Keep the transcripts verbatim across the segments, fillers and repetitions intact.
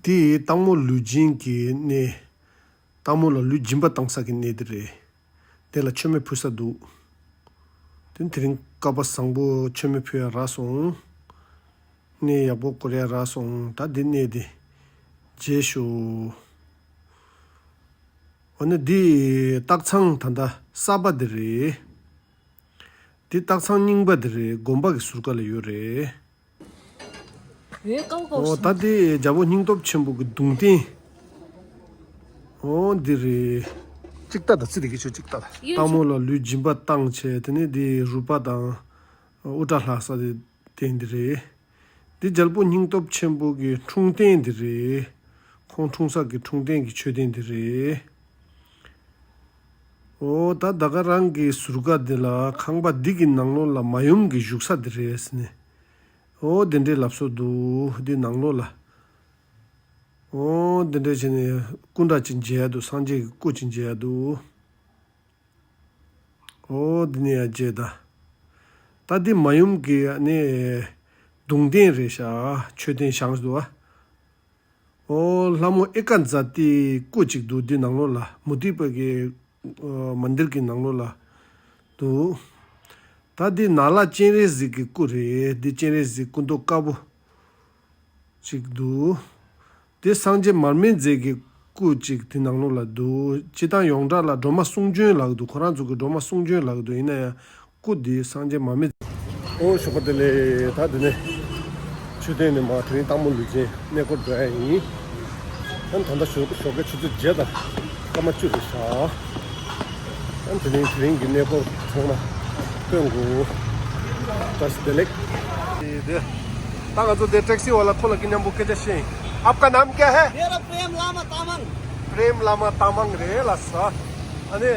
འདི་སྟག་མོ་ལུས་སྦྱིན་གྱི་གནས། སྟག་མོ་ལ་ལུས་སྦྱིན་པ་བཏང་ས་གི་གནས་འདི་རེད། དེ་ལ་མཆོད་མེ་ཕུལ་ས་འདུག་དེ་དེ་རིང་སྐལ་པ་བཟང་པོ་མཆོད་མེ་ཕུལ་ཡ་རག་སོང་། གནས་ཡག་པོ་སྐོར་ཡ་རག་སོང་། ད་འདི་གནས་འདི་མཇལ་ཤོག་འོ་ན་འདི་སྟག་ཚང་ད་ལྟ་གསར་པ་འདི་རེད། འདི་སྟག་ཚང་རྙིང་པ་འདི་རེད། དགོན་པ་གི་ཟུར་ཁ་ལ་ཡོད་རེད། ཨོ་ད་འདི་རྒྱལ་པོ་སྙིང་སྟོབས་ཆེན་པོ་གི་གདུང་རྟེན། ཨོ་འདི་རེད། གཅིག་ལྟ་ད་ཙི་རེ་གི་ཆོ་གཅིག་ལྟ་ད། སྟག་མོ་ལ་ལུས་སྦྱིན་པ་བཏང་བྱས་དེ་ནས་འདི་རུས་པ་དང་དབུ་སྐྲ་ལྷག་ས་དེ་རྟེན་འདི་རེད། འདི་རྒྱལ་པོ་སྙིང་སྟོབས་ཆེན་པོ་གི་འཁྲུངས་རྟེན་འདི་རེད། ཁོང་འཁྲུངས་ས་གི་འཁྲུངས་རྟེན་གྱི་མཆོད་རྟེན་འདི་རེད། ཨོ་ད་ད་ག་རང་གི་ཟུར་ཁ་འདི་ལ་ཁང་པ་འདི་གི་ནང་ལོགས་ལ་མ་ཡུམ་གྱི་བཞུགས་ས་འདི་རེད་ཟེར་ནས། ཨོ་དེ་འདྲའི་ལབ་སྲོལ་འདུག་འདི་ནང་ལོགས་ལ། ཨོ་དེ་འདྲ་བྱས་ནས་སྐུ་འདྲ་ཅིག་མཇལ་ཡ་འདུག་སངས་རྒྱས་ཀྱི་སྐུ་ཅིག་མཇལ་ཡ་འདུག་ཨོ་འདི་ནས་ཡང་མཇལ་ད། ད་འདི་མ་ཡུམ་གྱི་ནི་གདུང་རྟེན་རེད་ཤག་མཆོད་རྟེན་བཞེངས་འདུག་ཨ། ཨོ་ལྷ་མོ་ཨེ་ཀ་ཛ་ཏི་སྐུ་གཅིག་འདུག་འདི་ནང་ལོགས་ལ་མུ་སྟེགས་པ་གི་ཨ་མན་དིར་གྱི་ནང་ལོགས་ལ་འདུག་ད་འདི་ནཱ་ལ་སྤྱན་རས་གཟིགས་ཀྱི་སྐུ་རེད། འདི་སྤྱན་རས་གཟིགས་སྐུ་མདོག་དཀར་པོ་གཅིག་འདུག་དེ་སངས་རྒྱས་མར་མེ་མཛད་ཀྱི་སྐུ་གཅིག་དེ་ནང་ལོགས་ལ་འདུག་སྤྱིར་བཏང་ཡོངས་གྲགས་ལ་སྒྲོལ་མ་གསུང་བྱོན་ལབ་ཀྱི་འདུག་ཁོ་རང་ཚོ་གི་སྒྲོལ་མ་གསུང་བྱོན་ལབ་ཀྱི་འདུག་ཡིན་ན་ཡང་སྐུ་དེ་སངས་རྒྱས་མར་མེ། ཨོ་ཞོགས་པ་བདེ་ལེགས། ད་འདི་ནས་མཆོད་རྟེན་ནས་མར་དེ་རིང་སྟག་མོ་ལུས་སྦྱིན་གནས་སྐོར་འགྲོ་ཡ་ཡིན། ཨ་ནི་ད་ལྟ་ཞོགས་ཞོགས་ཀའི་ཆུ་ཚོད་བརྒྱད་དང་སྐར་མ་བཅུ་རེད་ཤག་ཨ་ནི་དེ་རིང་དེ་རིང་གི་གནས་སྐོར་ཚང་མ་སྟོན་དགོས། བཀྲ་ཤིས་བདེ་ལེགས། དེ་ད་ང་ཚོ་དེ་ཊེག་སི་ཝ་ལ་ཁོ་ལ་གི་མཉམ་པོ་སྐད་ཆ་བཤད་ཡིན། आपका नाम क्या है? मेरा प्रेम लामा तामाङ। प्रेम लामा तामाङ རེད་ལགས་སོ། ཨ་ནི་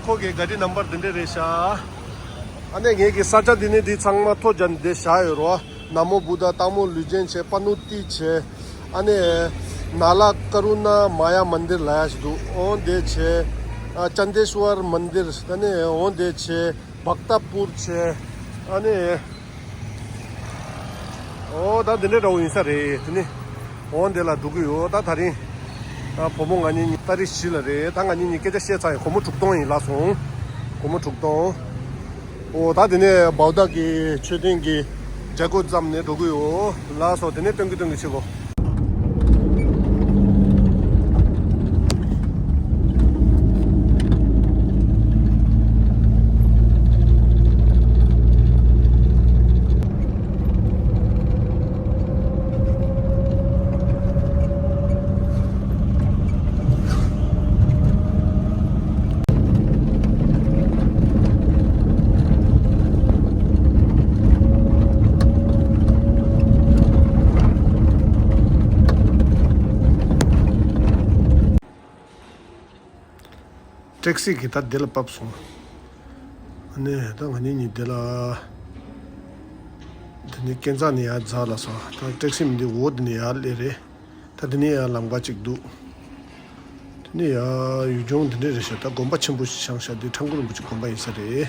ཁོ་གི་ག་རི་ནམ་བར་འདི་འདྲ་རེད་ཤག་ཨ་ནི་ངེད་ཀྱི་ས་ཆ་འདི་ནས་འདི་ཚང་མ་ཐོ་རྒྱག་འདི་བཞག་ཡོད་རོ། ན་མོ་བུདྡྷ། སྟག་མོ་ལུས་སྦྱིན་བྱས། པ་ནུ་ཏི་བྱས། ཨ་ནི་ནཱ་ལ་ཀ་རུ་ན་མ་ཡ་མན་དིར་ལབ་ཡ་ཞིག་འདུག་འོ་འདི་བྱས། ཨ་ཅན་དེ་ཤྭར་མན་དིར། ཨ་ནི་འོ་འདི་བྱས། བཀྟ་པུར་བྱས། ཨ་ནི། ཨོ་ད་འདི་འདྲའི་འདྲ་བོ་ཡིན་ས་རེད། དེ་ནི། འོ་འདི་ལ་འགྲོ་གི་ཡོད། ད་ད་རིང་། ཨ་བུ་མོ་ང་གཉིས་གཉིས་ཏ་རིག་བཞི་ལ་རེད། ད་ང་གཉིས་གཉིས་སྐད་ཆ་བཤད་ཚར་ཡིན། སྒོར་མོ་དྲུག་སྟོང་ཡིན་ལགས་སོ། སྒོར་མོ་དྲུག་སྟོང་། ཨོ་ད་དེ་ནས་བའོ་ད་གི་མཆོད་རྟེན་གྱི་མཇལ་སྐོར་ཙམ་ནས་འགྲོ་གི་ཡོད་ལགས་སོ། དེ་ནས་སྟོན་གི་སྟོན་གི་བྱེད་གོ། ཊེག་སི་གིས་ད་འདི་ལ་བབས་སོང་། ཨ་ནི་ད་ང་གཉིས་གཉིས་འདི་ལ། འདི་ནི་སྐས་འཛེགས་ནས་ཡར་འཛེགས་ལ་སོང་། ད་ཊེག་སི་མི་འདི་འོ་འདི་ནས་ཡར་སླེབས་རེད། ད་འདི་ནས་ཡར་ལམ་ཁ་ཅིག་འདུག་འདི་ནས་ཡར་ཡུལ་ལྗོངས་འདི་འདྲ་རེད་ཤག་ད་དགོན་པ་ཆེན་པོ་ཞིག་བཞེངས་ཤག་འདི་ཁྲ་འགུ་རིན་པོ་ཆེ་དགོན་པ་ཡིན་ས་རེད།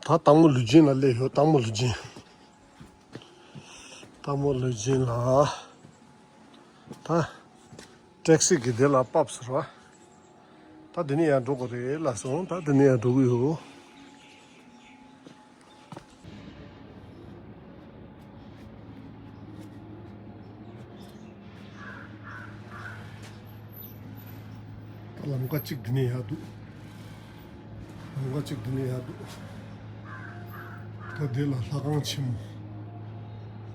ད་སྟག་མོ་ལུས་སྦྱིན་ལ་སླེབས་ཡོད། སྟག་མོ་ལུས་སྦྱིན། སྟག་མོ་ལུས་སྦྱིན་ལ། ད་ཊེག་སི་གིས་འདི་ལ་བབས་ཟེར་བ། ད་འདི་ནས་ཡར་འགྲོ་དགོས་རེད་ལགས་སོ། ད་འདི་ནས་ཡར་འགྲོ་གི་ཡོད། ད་ལམ་ཁ་གཅིག་འདི་ནས་ཡར་འདུག་ལམ་ཁ་གཅིག་འདི་ནས་ཡར་འདུག་ད་འདི་ལ་ལྷ་ཁང་ཆེན་མོ་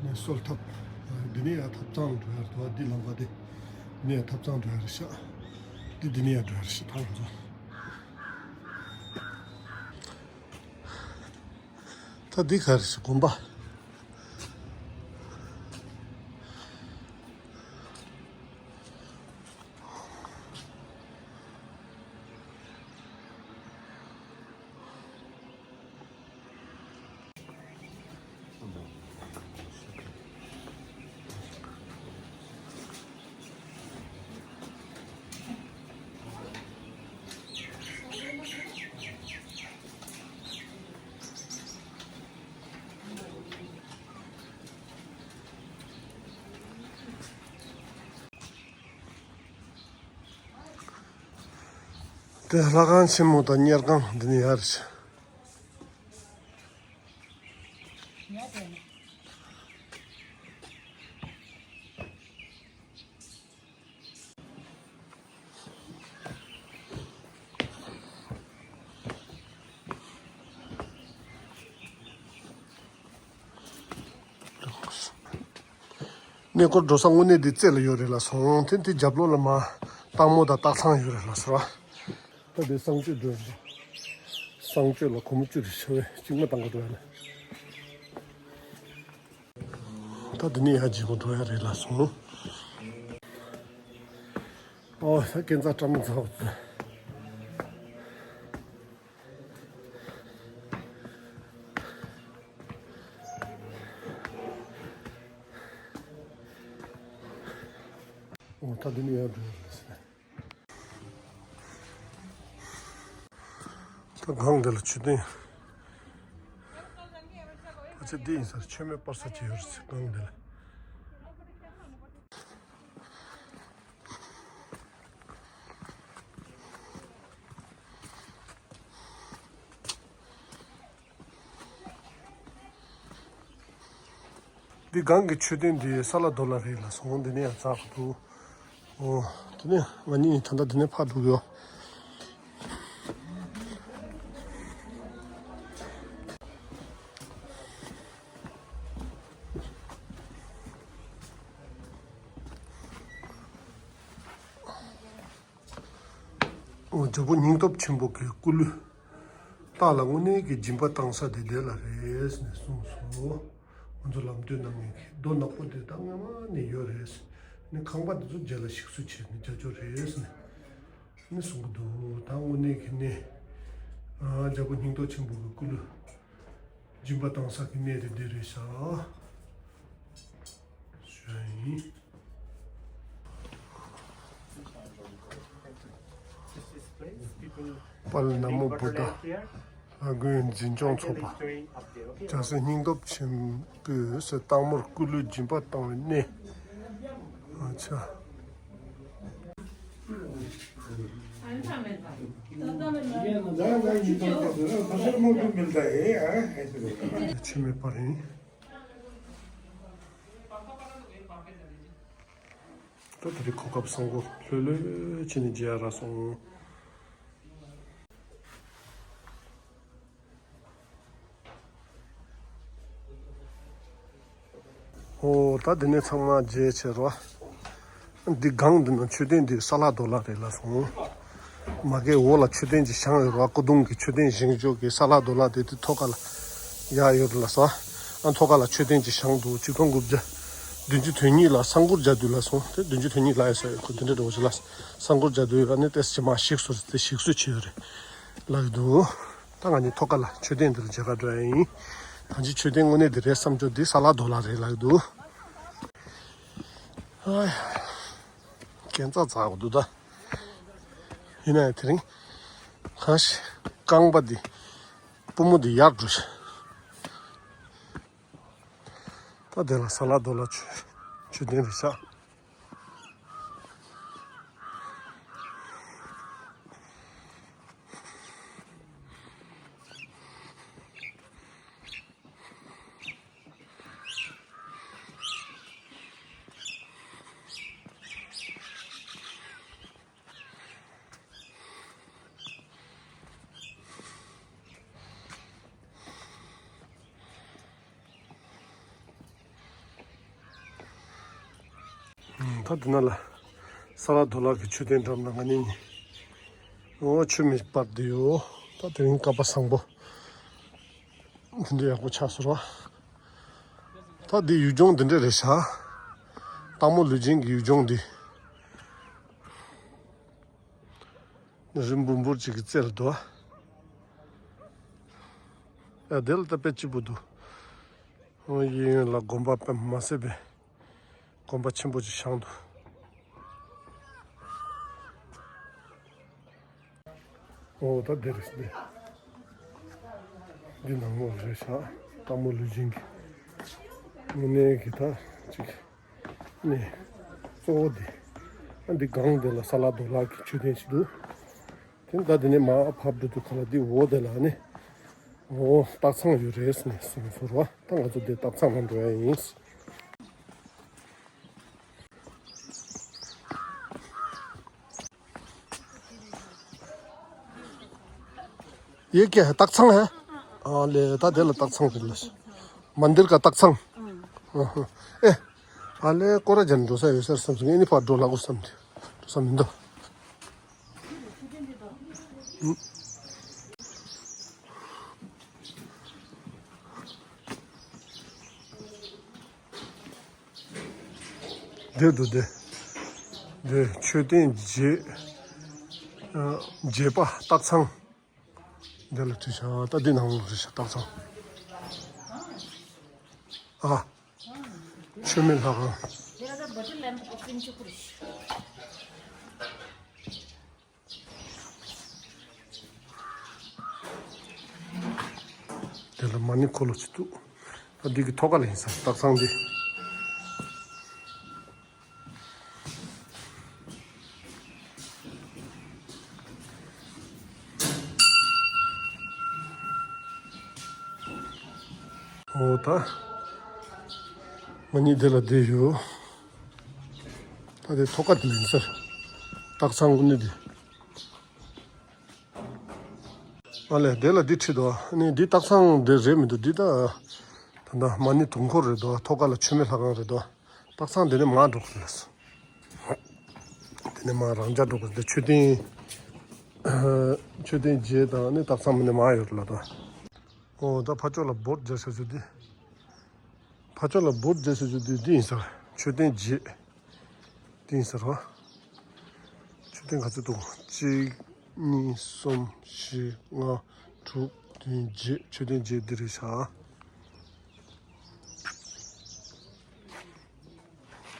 ནས་གསོལ་ཐབ། འདི་ནས་ཡར་ཐབ་ཚང་འགྲོ་ཡ་རེད་འདུག་འདི་ལམ་ཁ་དེ་ནས་ཡར་ཐབ་ཚང་འགྲོ་ཡ་རེད་ཤག་འདི་འདི་ནས་ཡར་འགྲོ་ཡ་རེད་ཤག་ད་ང་ཚོ། ད་འདི་ག་རེ་ཞིག་དགོན་པ། ལྷ་ཁང་ཆེན་མོ་དང་གཉེར་ཁང་འདི་ནས་ཡར། གནས་སྐོར་འགྲོ་ས་དངོས་གནས་འདི་རྩེ་ལ་ཡོད་རེད་ལ་སོང་། དེ་འདི་རྒྱབ་ལོགས་ལ་མ་སྟག་མོ་དང་སྟག་ཚང་ཡོད་རེད་ལ་སོང་། ད་འདི་གསང་སྤྱོད་འགྲོ་ཡ་རེད། གསང་སྤྱོད་ལ་སྒོར་མོ་བཅུ་རེ་ཞུ་བས་གཅིག་མ་བཏང་ག་འགྲོ་ཡ་ལ། ད་འདི་ནས་ཡར་རྗེས་མ་འགྲོ་ཡ་རེད་ལ་སོང་། ཨོ་ད་སྐས་འཛེག་བཀྲམ་ཚར་བ། ཨོ་ད་འདི་ནས་ཡར་འགྲོ་ཡ་རེད་ཟེར། ད་སྒང་འདི་ལ་མཆོད་རྟེན། ཕལ་ཆེར་འདི་ཡིན་ས་རེད། མཆོད་མེ་སྤར་ས་ཅིག་ཡོད་རེད་ཟེར་སྒང་འདི་ལ། འདི་སྒང་གི་མཆོད་རྟེན་འདི་ས་ལ་རྡོ་ལ་རེད་ལ་སོང་། འདི་ནས་ཡང་འཛེག་གི་འདུག་ཨོ། དེ་ནས་ང་གཉིས་ད་ལྟ་འདི་ནས་ཕར་འགྲོ་གི་ཡོད། ཨོ། རྒྱལ་པོ་སྙིང་སྟོབས་ཆེན་པོ་གི་སྐུ་ལུས། སྟག་ལ་དངོས་གནས་ཀྱི་སྦྱིན་པ་བཏང་ས་དེ་དེ་ལ་རེད་ཟེར་ནས་གསུངས་སོ། ང་ཚོ་ལམ་སྟོན་གནང་མཁན་གྱིས་རྡོ་ནག་པོ་དེ་ད་སྔ་མ་ནས་ཡོད་རེད། ནི་ཁང་པ་འདི་ཚོ་རྗེས་ལ་ཞིག་གསོ་བྱས་ནས་རྒྱག་རྒྱུ་རེད་ཟེར་ནས་ནི་གསུང་གི་འདུག་ད་དངོས་གནས་ཀྱི་ནི། ཨ། རྒྱལ་པོ་སྙིང་སྟོབས་ཆེན་པོ་གི་སྐུ་ལུས་སྦྱིན་པ་བཏང་ས་གི་གནས་དེ་འདི་རེད་ཤག་ཞུ་ཡ་ཡིན། དཔལ་ནག་མོ་བུ་དང་། ལྷ་མགོན་འཛིན་སྐྱོང་ཚོགས་པ། རྒྱལ་སྲས་སྙིང་སྟོབས་ཆེན་པོས་སྟག་མོར་སྐུ་ལུས་སྦྱིན་པ་བཏང་བའི་གནས། ཨ་ཆ། མཆོད་མེ་སྤར་ཡིན། ད་དེ་རིང་གོ་སྐབས་བཟང་པོ་ལྷོད་ལྷོད་བྱས་ནས་མཇལ་ཡ་རག་སོང་། ཨོ། ད་འདི་ནས་ཚང་མ་མཇལ་བྱས་རོ། འདི་སྒང་འདི་ན་མཆོད་རྟེན་འདི་ས་ལ་རྡོ་ལ་རེད་ལ་སོང་། མ་གི་འོག་ལ་མཆོད་རྟེན་གྱི་ཞིང་ཡོད་རོ། སྐུ་གདུང་གི་མཆོད་རྟེན་བཞེངས་ཕྱོགས་ཀྱི་ས་ལ་རྡོ་ལ་དེ་དེ་ཐོག་ཁ་ལ་ཡར་ཡོད་རེད་ལ་སོ། ཨ་ཐོག་ཁ་ལ་མཆོད་རྟེན་གྱི་ཞིང་འདུག་ཆིག་སྟོང་དགུ་བརྒྱ་བདུན་ཅུ་དོན་གཉིས་ལ་ས་འགུལ་རྒྱག་དུས་ལ་སོང་། དེ་བདུན་ཅུ་དོན་གཉིས་ལ་ཡོད་ས་ཡོད་ཁོ་དེ་འདྲ་འདྲ་བོ་ཞིག་ལ། ས་འགུལ་རྒྱག་དུས་ལ་ནི་ཏེ་ཕྱི་མ་ཞིག་གསོ་རེད། དེ་ཞིག་གསོ་བྱས་ཡོད་རེད་ལབ་ཀྱི་འདུག་ད་ང་གཉིས་ཐོག་ཁ་ལ་མཆོད་རྟེན་འདི་ལ་མཇལ་ཁ་འགྲོ་ཡ་ཡིན། ད་ཅི་མཆོད་རྟེན་དངོས་གནས་འདི་རེད་བསམ་ཆོག་འདི་ས་ལ་རྡོ་ལ་རེད་ལབ་ཀྱི་འདུག་ཨ་ཡ། སྐས་འཛེག་འཛེག་གི་འདུག་ད། ཡིན་ན་ཡང་དེ་རིང་གང་ཞིག་རྐང་པ་འདི་པུས་མོ་འདི་ཡར་འགྲོ་ཤག་ད་དེ་ལ་ས་ལ་རྡོ་ལ་མཆོད་མཆོད་རྟེན་རེད་ཤག་ད་འདི་ན་ལ་ས་ལ་རྡོ་ལ་གི་མཆོད་རྟེན་འགྲམ་ལ་ང་གཉིས་ནི་ཨོ་མཆོད་མེ་སྤར་བསྡད་ཡོད། ད་དེ་རིང་སྐལ་པ་བཟང་པོ་འདི་འདྲ་ཡག་པོ་ཆགས་སོང་ར། ད་འདི་ཡུལ་ལྗོངས་འདི་འདྲ་རེད་ཤག་སྟག་མོ་ལུས་སྦྱིན་གྱི་ཡུལ་ལྗོངས་འདི། རི་འབུར་འབུར་ཅིག་གི་རྩེ་ལ་འདུག་ཨ་དེ་ལ་ད་དཔེ་སྐྱིད་པོ་འདུག་གཡས་གཡོན་ལ་དགོན་པ་དཔེ་མ་སྲིད་པའི་དགོན་པ་ཆེན་པོ་ཅིག་བཞེངས་འདུག་ཨོ་ད་འདི་རེད་འདི། འདི་ནག་མོ་རེད་ཤག་སྟག་མོ་ལུས་སྦྱིན་གྱི། དངོས་གནས་ཀྱི་ད་ཅིག་ནས་གཙོ་བོ་འདི། ཨ་འདི་སྒང་འདི་ལ་ས་ལ་རྡོ་ལ་གི་མཆོད་རྟེན་ཞིག་འདུག་དེ་ད་དེ་ནས་མར་ཕབ་འགྲོ་དུས་ག་ལ་འདི་འོ་དེ་ལ་ནི། འོ་སྟག་ཚང་ཡོད་རེད་ཟེར་ནས་གསུངས་སོང་བ། ད་ང་ཚོ་འདི་སྟག་ཚང་ལ་འགྲོ་ཡ་ཡིན། ये क्या है? तख्तांग है? अ, ले, ता दे ला तख्तांग दे ला। मंदिर का तख्तांग। अहं। ए, अले कोरा जन जो सा यो सर समझ गए, नहीं पार डोला को समझ। तो समझ दो। འདིར་འདུག་སྟེ། འདི་མཆོད་རྟེན་རྗེ། ཨ། རྗེ་པ་སྟག་ཚང་། འདི་ལ་བྲིས་ཤག་ད་འདི་ནང་ལ་བྲིས་ཤག་སྟག་ཚང་། ཨ། མཆོད་མེ་ལྷ་ཁང་། དེ་ལ་མ་ཎི་འཁོར་ལོ་ཅིག་འདུག་ད་འདི་གི་ཐོག་ཁ་ལ་ཡིན་ས་སྟག་ཚང་འདི། འོ་ད། མ་ཎི་དེ་ལ་བསྡད་ཡོད། ད་དེ་ཐོག་ཁ་དེ་ལ་ཡིན་ས། སྟག་ཚང་དངོས་གནས་དེ། ཨ་ལས་དེ་ལ་འདི་ཁྲིད་དོ། ཨ་ནི་འདི་སྟག་ཚང་འདི་རེད་མི་འདུག་འདི་ད། ད་ལྟ་མ་ཎི་དུང་འཁོར་རེད་དོ། ཐོག་ཁ་ལ་མཆོད་མེ་ལྷ་ཁང་རེད་དོ། སྟག་ཚང་འདི་ནས་མར་འགྲོ་དགོས་ལ་སོང་། འདི་ནས་མར་རང་འཇགས་འགྲོ་དགོས་འདི་མཆོད་རྟེན། མཆོད་རྟེན་རྗེ་དང་ནི་སྟག་ཚང་མི་ནས་མར་ཡོད་ལ་དོ། ཨོ་ད་ཕ་ཕྱོགས་ལ་འབོར་རྒྱག་ས་ཚོ་འདི། ཕ་ཕྱོགས་ལ་འབོར་རྒྱག་ས་ཚོ་འདི་འདི་ཡིན་ས། མཆོད་རྟེན་རྗེ། འདི་ཡིན་ས་རོ། མཆོད་རྟེན་ག་ཚོད་འདུག་གཅིག་གཉིས། གསུམ། བཞི། ལྔ། དྲུག་བདུན། བརྒྱད། མཆོད་རྟེན་བརྒྱད་འདི་རེད་ཤག་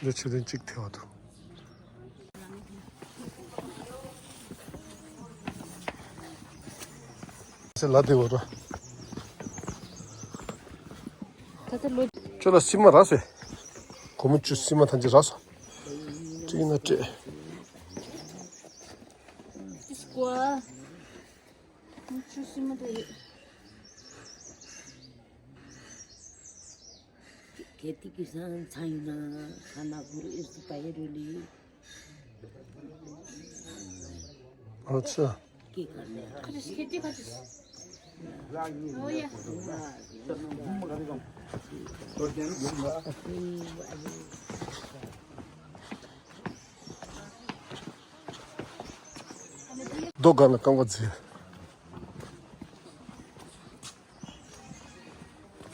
འདི་མཆོད་རྟེན་གཅིག་ཐེ་བ་འདུག་ཚེ་ལ་དེ་བོ་ར། ད་ལྟ་ལོ། ཁྱོད་ལ་སིལ་མ་རག་སོང་། སྒོར་མོ་བཅུ་སིལ་མ་ཐམས་ཅད་རག་སོང་། སྤྲད་ན་སྤྲད། སྒོར་མོ་བཅུ་སིལ་མ་དེ་ཡོད། ཁེ་ཏི་ཀི་སང་ཚང་ཡིན་ན་ཁ་ན་གུ་རུ་ཨིར་ཏི་པ་ཡེ་རུ་ལི། ཨ་ཙི། ཁ་ཅིག་ཁེ་ཏི་ཁ་ཅིག་ཨོ་ཡ། རྡོ་སྒང་ལ་རྐང་པ་འཛིན།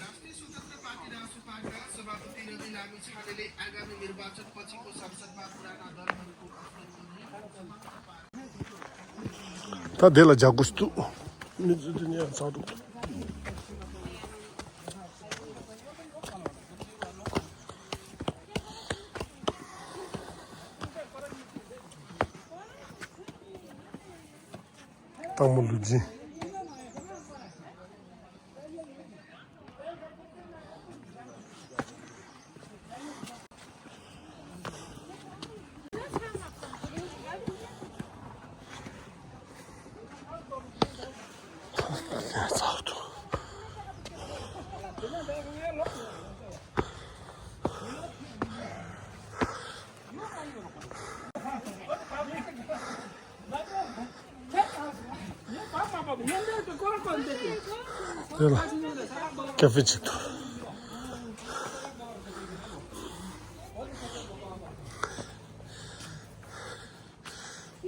राष्ट्रिय स्वतन्त्र पार्टी रासुपाका सभापति रवि लामिछानेले आगामी निर्वाचन पछिको संसदमा पुराना दलहरूको अस्तित्व नै समाप्त पार्न ད་དེ་ལ་རྒྱག་དགོས་འདུག་མི་ཚོས་དེ་ནས་ཚགས་འདུག་སྟག་མོ་ལུས་སྦྱིན། དེ་ལ་ཀ་ཧྥེ་ཅིག་འདུག་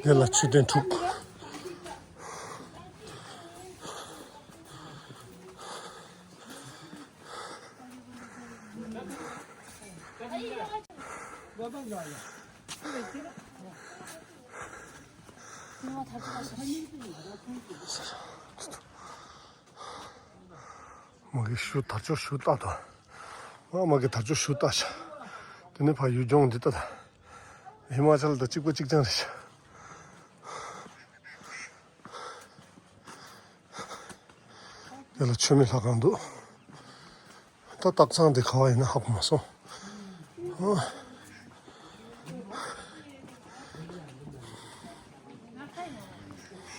དེ་ལ་མཆོད་རྟེན་དྲུག་མ་གི་ཞུ་དར་ལྕོག་ཞུ་ལྟ་དང་། མ་མ་གི་དར་ལྕོག་ཞུ་ལྟ་ཤ། དེ་ནས་ཕ་ཡུལ་ལྗོངས་འདི་ལྟ་དང་། ཧི་མ་ཅལ་དང་གཅིག་པ་གཅིག་རྐྱང་རེད་ཤག་དེ་ལ་མཆོད་མེ་ལྷ་ཁང་འདུག་ད་སྟག་ཚང་དེ་ག་བ་ཡིན་ན་ཧ་གོ་མ་སོང་།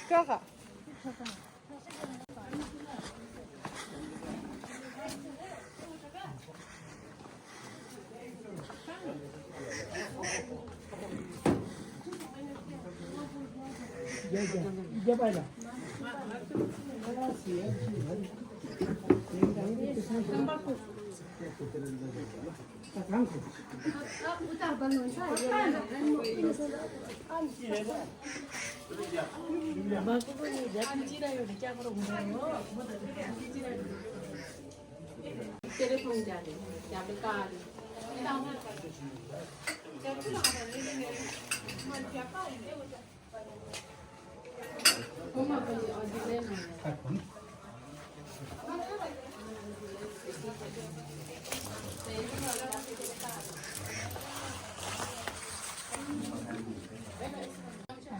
ཨ།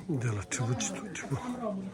འདི་ལ་དྲིལ་བུ་ཅིག་འདུག་དྲིལ་བུ།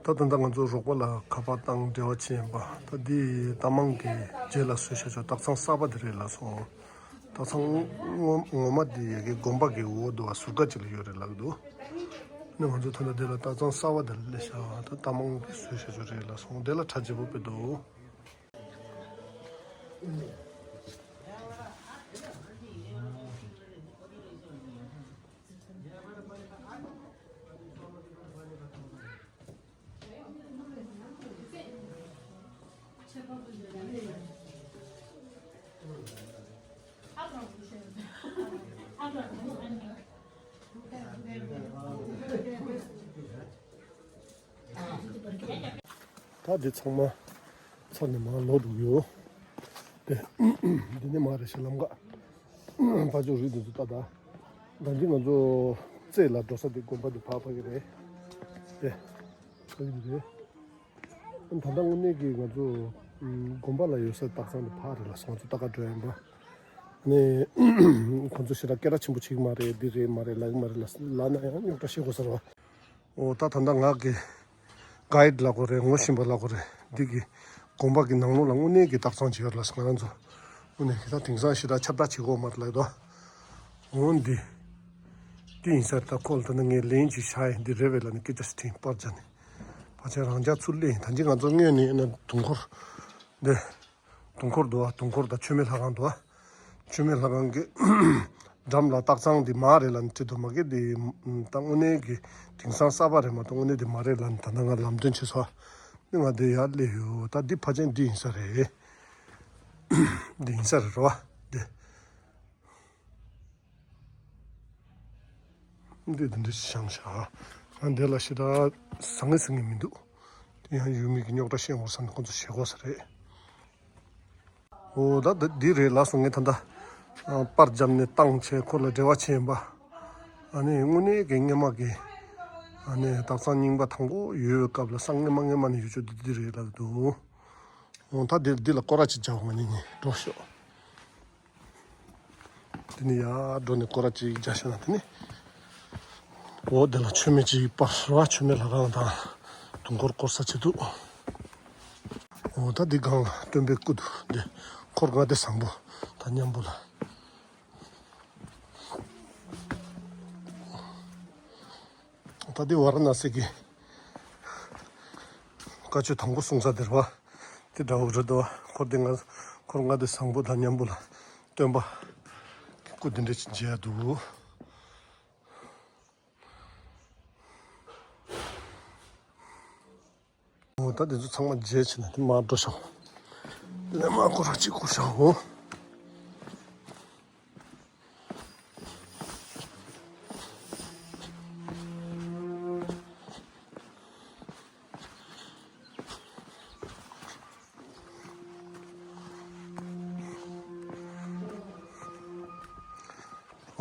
ད་ད་ལྟ་ང་ཚོ་རོགས་པ་ལ་ཁ་པར་བཏང་འབྲེལ་བ་བྱས་ཡིན་པ། ད་འདི་རྟ་མང་གི་རྗེས་ལ་བཟོས་བཞག་ཆོག་སྟག་ཚང་གསར་པ་འདི་རེད་ལབ་སོང་། སྟག་ཚང་ངོ་ངོ་མ་འདི་ཡ་གི་དགོན་པ་གི་འོག་ཏུ་བ་ཟུར་ཁ་ཅིག་ལ་ཡོད་རེད་ལབ་འདུག་ནི་ང་ཚོ་ད་ལྟ་འདི་ལ་སྟག་ཚང་གསར་པ་འདི་ལ་སླེབས་ཤག་ད་རྟ་མང་གི་བཟོས་བཞག་ཆོག་རེད་ལབ་སོང་། འདི་ལ་གྲ་རྒྱས་པོ་དཔེ་འདུག་ད་འདི་ཚང་མ་ཚར་ནས་མར་ལོག་འགྲོ་གི་ཡོད། དེ་འདི་ནས་མར་རེ་ཞིག་ལམ་ཁ་ཕ་ཇོ་རི་འདི་ཚོ་ལྟ་ད། ད་འདི་ང་ཚོ་རྩེ་ལ་འགྲོ་ས་འདི་དགོན་པ་འདི་ཕར་ཕ་གི་རེད། དེ་ཕ་གི་འདི་རེད། ད་ལྟ་དངོས་གནས་ཀྱི་ང་ཚོ་དགོན་པ་ལ་ཡོད་ས་སྟག་ཚང་འདི་ཕར་རེད་ལ། ང་ཚོ་ལྟ་ག་འགྲོ་ཡ་ཡིན་པ། ནས་ཁོང་ཚོ་ཞེ་དྲག་སྐད་གྲགས་ཆེན་པོ་བྱེད་ཀྱི་མ་རེད། འདི་རེད་མ་རེད་ལབ་ཀྱི་མ་རེད་ལ་ལབ་ན་ཡང་རྙོག་དྲ་བཤད་དགོས་ས་རེད་བ། འོ་ད་ད་ལྟ་ང་གི་གའིཌ་ལབ་དགོས་རེད། ངོ་ཤེས་པ་ལབ་དགོས་རེད། འདི་གི་དགོན་པ་གི་ནང་ལོགས་ལ་དངོས་གནས་ཀྱི་སྟག་ཚང་ཅིག་ཡོད་ལ་ང་རང་ཚོ་དངོས་གནས་ཀྱི་ད་དེང་སང་ཞེ་དྲག་ཁྱབ་བསྒྲགས་བྱེད་དགོས་མ་རེད་ལབ་དོ། འོ་འདི་འདི་ཡིན་ས་རེད། ད་ཁོ་ལ་ད་ནི་ངས་ལན་ཅིག་བཞག་ཡིན། འདི་རེད་པས་ལབ་ནས་སྐད་ཆ་ཞིག་དྲིས་པར་བྱས་ནས་ཕལ་ཆེར་རང་འཇགས་ཚུར་སླེབས་ཡིན། ད་ཅི་ང་ཚོ་སྔོན་ནས་ཡིན་ན་དུང་འཁོར་འདི། དུང་འཁོར་འདུག་བ། དུང་འཁོར་དང་མཆོད་མེ་ལྷ་ཁང་འདུག་བ། མཆོད་མེ་ལྷ་ཁང་གི་འགྲམ་ལ་སྟག་ཚང་འདི་མ་རེད་ལབ་ནས་བྲིས་འདུག་མ་གི་འདི་ད་དངོས་གནས་ཀྱི་དེང་སང་གསར་པ་རེད་མ་གཏོགས་དངོས་གནས་འདི་མ་རེད་ལབ་ནས་ད་ལྟ་ང་ལམ་སྟོན་བྱས་སོང་། འདི་ང་འདི་ཡར་སླེབས་ཡོད། ད་འདི་ཕལ་ཆེར་འདི་ཡིན་ས་རེད། འདི་ཡིན་ས་རེད་རོ་བ་འདི། འདི་འདི་འདྲ་ཞིག་བཞེངས་བཞག་ང་འདི་ལ་ཞེ་དྲག་ཟང་ངེ་ཟིང་ངེ་མི་འདུག་དེ་ཡང་ཡུལ་མི་གི་རྙོག་དྲ་བཤད་འོར་ས་ནས་ཁོང་ཚོ་བྱེད་དགོས་ས་རེད། འོ་ད་འདི་འདི་རེད་ལབ་སོང་། ངས་ད་ལྟ་པར་བརྒྱབ་ནས་བཏང་བྱས་ཁོ་ལ་འབྲེལ་བ་བྱས་ཡིན་པ། ཨ་ནི་དངོས་གནས་ཀྱི་སྔོན་མ་གི་ཨ་ནི་སྟག་ཚང་རྙིང་པ་དང་པོ་ཡོད་པའི་སྐབས་ལ་ས་སྔོན་མ་སྔོན་མ་ནས་ཡོད་ཆོག་འདི་འདི་རེད་ལབ་འདུག་འོ་ད་འདི་འདི་ལ་སྐོར་ར་ཅིག་རྒྱག་ང་གཉིས་གཉིས་འགྲོ་ཤོག་དེ་ནས་ཡར་འགྲོ་ནས་སྐོར་ར་ཅིག་རྒྱག་ཤོག་ན། དེ་ནས་འོ་དེ་ལ་མཆོད་མེ་ཅིག་སྤར་ར། མཆོད་མེ་ལྷ་ཁང་དང་དུང་འཁོར་སྐོར་ས་བྱེད་འདུག་འོ་ད་འདི་སྒང་ལ་སྟོན་པའི་སྐུ་འདུག་འདི་འཁོར་ལྔ་སྡེ་བཟང་པོ་དང་མཉམ་པོ་ལ། ད་འདི་ཝཱ་ར་ཎ་སི་གི་བཀའ་ཆོས་དང་པོ་གསུང་ས་དེ་རེད་བ། དེ་འདྲ་བོ་རེད་དོ། འཁོར་འདི་ལྔ་འཁོར་ལྔ་སྡེ་བཟང་པོ་དང་མཉམ་པོ་ལ་སྟོན་པ་གི་སྐུ་འདི་འདྲ་ཅིག་མཇལ་འདུག་འོ་ད་དེ་ཚོ་ཚང་མ་མཇལ་ཕྱིན་ན་དེ་མར་འགྲོ་ཤོག་དེ་ནས་མར་སྐོར་ར་གཅིག་སྐོར་ཤོག་འོ།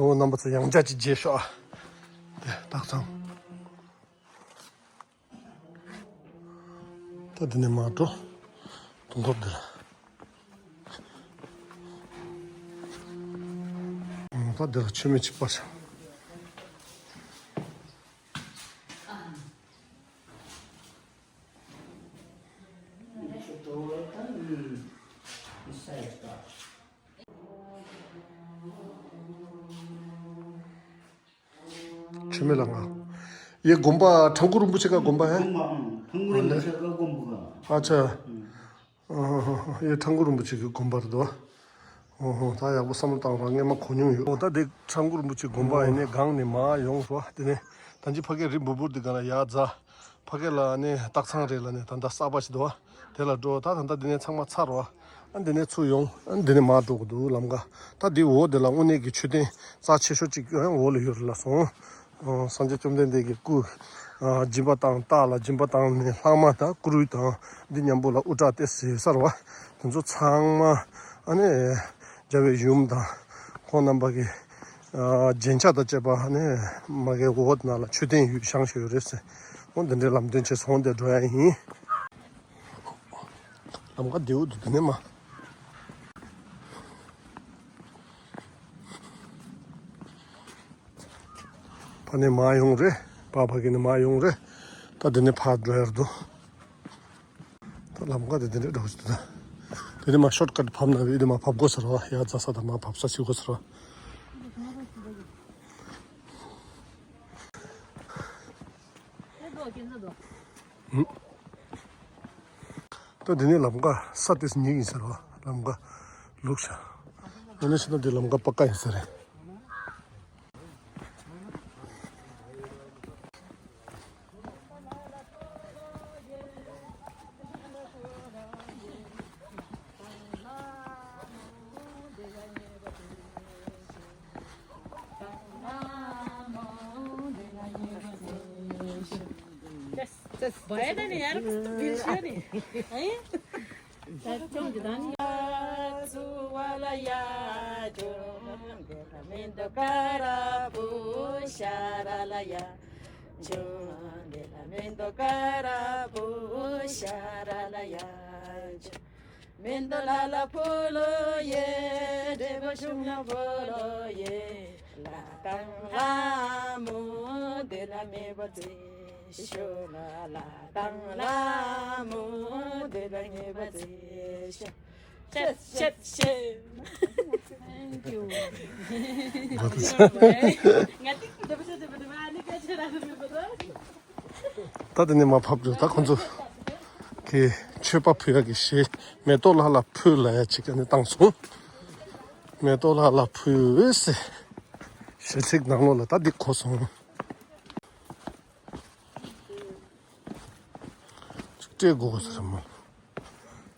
འོ་རྣམ་པ་ཚོ་ཡང་བསྐྱར་ཅིག་མཇལ་ཤོག་ཨ། དེ་སྟག་ཚང་། ད་འདི་ནས་མར་འགྲོ། དུང་ཁོབ་འདི་ལ། ད་འདི་ལ་མཆོད་མེ་གཅིག་སྤར་བྱ། མཆོད་མེ་ལ་ང་། ཡེ་དགོན་པ་ཁྲ་འགུ་རིན་པོ་ཆེ་ག་དགོན་པ་ཧེ། དགོན་པ་ཨང་། ཁྲ་འགུ་རིན་པོ་ཆེ་ག་དགོན་པ་ག་ཨ་ཆ། ཨང་། ཧ་ཧ་ཧ། ཡེ་ཁྲ་འགུ་རིན་པོ་ཆེ་གི་དགོན་པ་རེད་དོ། ཨོ་ཧོ། ད་ཡག་པོ་བསམ་བློ་བཏང་ར། སྔས་མ་གོ་མྱོང་ཡོད། ཨོ་ད་དེ་ཁྲ་འགུ་རིན་པོ་ཆེ་དགོན་པ་ཡིན་ནས་སྒང་ནས་མར་ཡོང་རོ། དེ་ནས་ད་ཅི་ཕ་གི་རི་འབུར་འབུར་དེ་ག་ལ་ཡར་འཛེགས། ཕ་གི་ལ་ནི་སྟག་ཚང་རེད་ལ་ནི་ད་ལྟ་གསར་པ་ཞིག་འདུག་བ། དེ་ལ་འགྲོ། ད་ད་ལྟ་འདི་ནས་ཚང་མ་ཚར་བ། ཨ་འདི་ནས་ཚུར་ཡོང་། ཨ་འདི་ནས་མར་འགྲོ་དགོས་འདུག་ལམ་ཁ། ད་འདི་འོག་འདི་ལ་དངོས་གནས་ཀྱི་མཆོད་རྟེན་རྩ་ཆེ་ཤོས་གཅིག་ཡང་འོག་ལ་ཡོད་རེད་ལ་སོང་། ཨ་སངས་རྒྱས་བཅོམ་ལྡན་འདས་ཀྱི་སྐུ། ཨ་སྦྱིན་པ་བཏང་། སྟག་ལ་སྦྱིན་པ་བཏང་ནས་ལྷག་མ་དང་བཀུར་འོས་དང་འདི་མཉམ་པོ་ལ་དབུ་སྐྲ་དེ་ཟེར་ས་རེད་བ། དེ་ཚོ་ཚང་མ་ཨ་ནི་རྒྱལ་བའི་ཡུམ་དང་ཁོང་རྣམ་པ་གི་ཨ་རྒྱན་ཆ་དང་བཅས་པ་ཨ་ནི་མ་གི་འོག་ནང་ལ་མཆོད་རྟེན་ཡོད་བཞེངས་བཞག་ཡོད་རེད་ཟེར། འོ་འདི་འདྲའི་ལམ་སྟོན་བྱས་སོང་། འདིར་འགྲོ་ཡ་ཡིན། ལམ་ཁ་བདེ་བོ་འདུག་དེ་ནས་མ། ཕ་ནས་མ་ཡོང་རེད། པ་ཕ་གི་ནས་མ་ཡོང་རེད། ད་དེ་ནས་ཕར་འགྲོ་ཡར་འདུག་ད་ལམ་ཁ་དེ་དེ་འདྲ་འགྲོ་གི་འདུག་ད་དེ་ནས་མ་ཤོར་ཀཊ་ཕབ་ན་བི་དེ་མ་ཕབ་དགོས་ཟེར་བ། ཡ་རྫ་ས་དང་མ་ཕབ་ས་ཞིག་དགོས་ཟེར་བ། ད་འདི་ནས་ལམ་ཀ་ས་དེ་ཉིག་ཡིན་ཟེར་བ། ལམ་ཀ་ལུག་ཤ། ང་ནས་ཤི་ན་འདི་ལམ་ཀ་པ་ཀ་ཡིན་ཟེར་རེད། མེ་ཏོག་ལ་ལ་ཕུལ་ལོ་ཡེ། འབྲས་བུ་ཕྱུག་ལ་ཕུལ་ལོ་ཡེ། ལ་དང་ལ་མོ་འདི་ལ་མེ་བ་ཙི་ཤོ་ལ། ལ་དང་ལ་མོ་འདི་ལ་ཉེ་བ་ཙི་ཤོ། ཤད་ཤད་ཤད། Thank you. ང་ཏིག་ཏིག་ཏིག་ཏིག་ཨ་ནི་ཀ་ཆེ་ར་ནི་མེད་པ་དང་། ད་དེ་ནས་མར་ཕབ་འགྲོ། ད་ཁོང་ཚོ་གི་མཆོད་པ་ཕུལ་ཡག་གི་གཞས། མེ་ཏོག་ལྷ་ལ་ཕུལ་ལ་ཡ་ཅིག་ནི་བཏང་སོང་། མེ་ཏོག་ལྷ་ལ་ཕུལ་ཟེར་གཞས་ཚིག་ནང་ལོགས་ལ་ད་འདི་གོ་སོང་། ཅིག་སྤྲད་དགོས་ཟེར་མོ།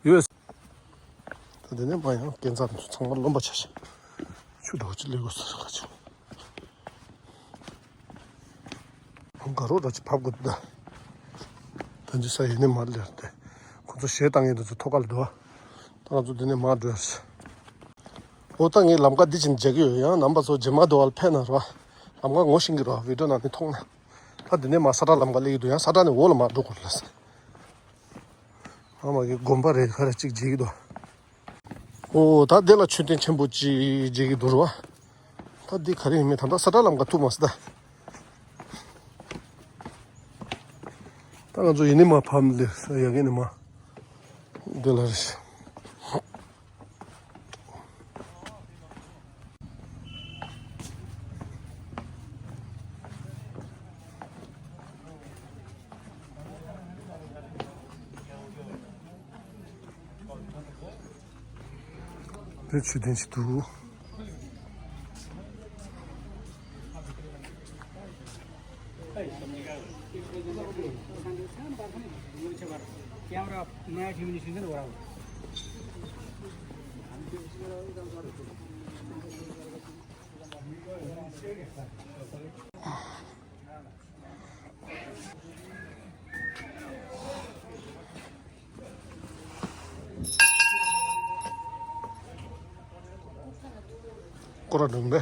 ཡོད། ད་དེ་ནས་མ་ཡང་སྐས་འཛེག་ཚང་མ་རློན་པ་ཆགས་ཤག་ཆུ་དོག་ཅིག་ལེགས་པོ་ཟེར་ག་ཆུ། ཧོང་ག་རོ་ར་ཅིག་ཕབ་དགོས་འདུག་ད་འདི་ས་ཡིན་ནི་མ་ལེར་ཏེ། ཁོ་ཚོ་གཞས་བཏང་ཡས་འདི་ཚོ་ཐོག་ཁ་ལ་འདུག་ད་ང་ཚོ་འདི་ནས་མར་འགྲོ་ཡ་རེད། འོ་ད་ངས་ལམ་ཀ་འདི་བཞིན་མཇལ་གི་ཡོད། ཡང་རྣམ་པ་ཚོ་རྗེས་མ་འདི་བར་ཕེབས་ན་ར། ལམ་ཀ་ངོ་ཤེས་ཀྱི་ར། བི་ཌིའོ་ནང་ནས་མཐོང་ན། ད་འདི་ནས་མར་ས་ཁྲ་ལམ་ཀ་སླེབས་ཀྱི་འདུག་ཡང་ས་ཁྲ་ནས་འོག་ལ་མར་འགྲོ་དགོས་རེད་ལ་ཟེར། ཨ་མ་གི་དགོན་པ་རེད་ག་རེ་གཅིག་མཇལ་གྱི་འདུག་འོ་ད་འདི་ལ་མཆོད་རྟེན་ཆེན་པོ་གཅིག་མཇལ་གྱི་འདུག་ར་བ། ད་འདི་ག་རེ་ཡིན་མིན་ད་ལྟ་ས་ཁྲ་ལམ་ཀ་ཐུག་མ་སོང་ད། ད་ང་ཚོ་ཡིན་ནི་མ་ཕམ་ལེ་ས་ཡ་གི་ནི་མ། འདི་ལ་རེད། དེ་མཆོད་རྟེན་ཞིག་འདུག་སྐོར་ར་སྒྲུང་པས།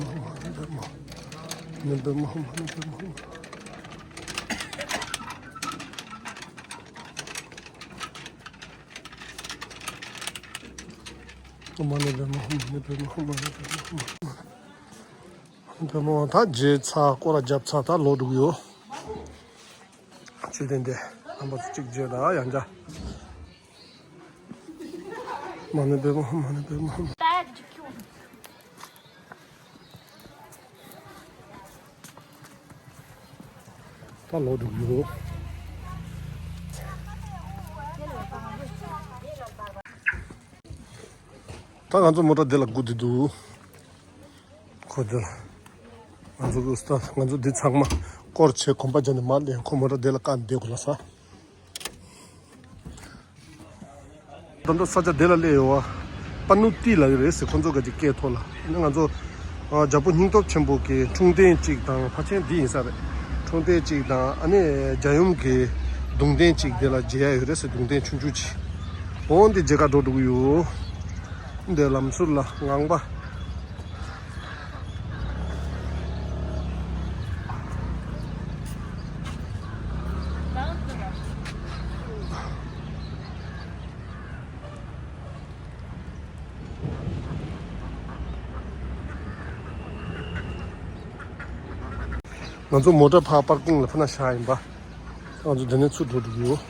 محمد، نبي محمد، نبي محمد، نبي محمد. ཨོཾ་མ་ཎི་པདྨེ་ཧཱུྃ། མ་ཎི་པདྨེ་ཧཱུྃ། མ་ཎི་པདྨེ་ཧཱུྃ། མ་ཎི་པདྨེ་ཧཱུྃ། ད་རྗེས་ཚར་སྐོར་ར་བརྒྱབ་ཚར། ད་ལོག་འགྲོ་གི་ཡོད། ཅི་དེ་འདི་རྣམ་པ་ཚོ་གཅིག་བརྗེད་ད་ཡང་བྱ། མ་ཎི་པདྨེ་ཧཱུྃ། མ་ཎི་པདྨེ་ཧཱུྃ། ད་ལོག་འགྲོ་གི་ཡོད། ད་ང་ཚོ་མོ་ཊ་དེ་ལ་སྒུག་བསྡད་འདུག་ཁོ་དེ་ལ། ང་ཚོ་སྒུག་ས། ང་ཚོ་འདི་ཚང་མ་སྐོར་བྱས་གོམ་པ་བརྒྱབ་ནས་མར་སླེབས། ཁོ་མོ་ཊ་དེ་ལ་བཀག་ནས་བསྡད་དགོས་ལ་ས། ད་ལྟ་ས་ཆ་དེ་ལ་སླེབས་ཡོད་པ། པ་ནུ་ཏི་ལབ་ཀྱི་རེད་ཟེར། ཁོ་ཚོ་ག་ཅིག་སྐད་ཐོག་ལ། ཨ་ནི་ང་ཚོ་ཨ་རྒྱལ་པོ་སྙིང་སྟོབས་ཆེན་པོ་གི་འཁྲུངས་རྟེན་གཅིག་དང་། ཕལ་ཆེར་འདི་ཡིན་ས་རེད། འཁྲུངས་རྟེན་གཅིག་དང་། ཨ་ནི་རྒྱལ་ཡུམ་གྱི་གདུང་རྟེན་གཅིག་དེ་ལ་མཇལ་ཡ་ཡོད་རེད་ཟེར། གདུང་རྟེན་ཆུང་ཆུང་གཅིག་འོ་འདི་མཇལ་ག་འགྲོ་འགྲོ་གི་ཡོད། འདི་ལམ་ཟུར་ལ་ངང་པ། ང་ཚོ་མོ་ཊ་ཕར་པར་ཀིང་ལ་ཕར་ན་བཞག་ཡིན་པ། ང་ཚོ་འདི་ནས་ཚུར་འགྲོ་འགྲོ་གི་ཡོད།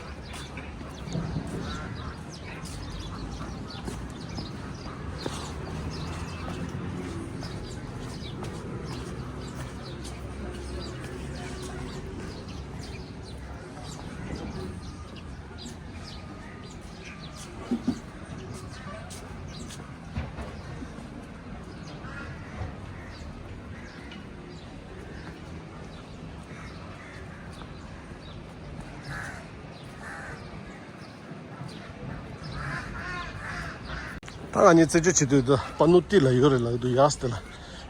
ད་ང་གཉིས་རྩད་གཅོད་བྱེད་དུས་དུ་པ་ནུ་ཏི་ལ་ཡོད་རེད་ལབ་འདུག་ཡ་སི་དེ་ལ་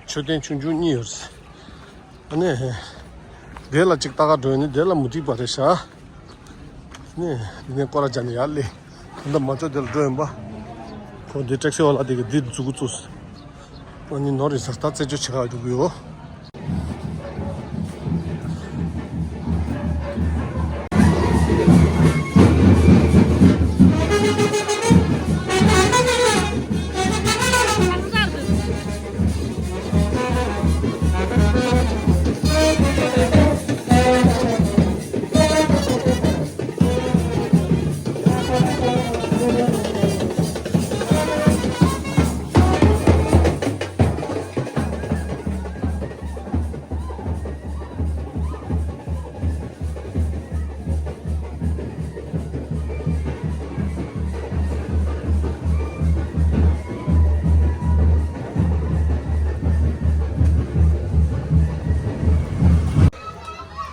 མཆོད་རྟེན་ཆུང་ཆུང་གཉིས་ཡོད་རེད། ཨ་ནི། དེ་ལ་གཅིག་ལྟ་ག་འགྲོ་ཡ་ནི་དེ་ལ་མུ་ཏིག་པ་རེད་ཤག་ནི། འདི་ནས་སྐོར་ར་བྱས་ནས་ཡར་སླེབས། ད་ལྟ་མ་ཅོ་དེ་ལ་འགྲོ་ཡིན་པ། ཁོ་འདི་ཊེག་སི་ཝ་ལ་དེ་གི་འདི་འཛུགས་བཙུགས། ཨ་ནི་ནོར་ཡིན་ས། ད་རྩད་གཅོད་བྱེད་ག་འགྲོ་གི་ཡོད།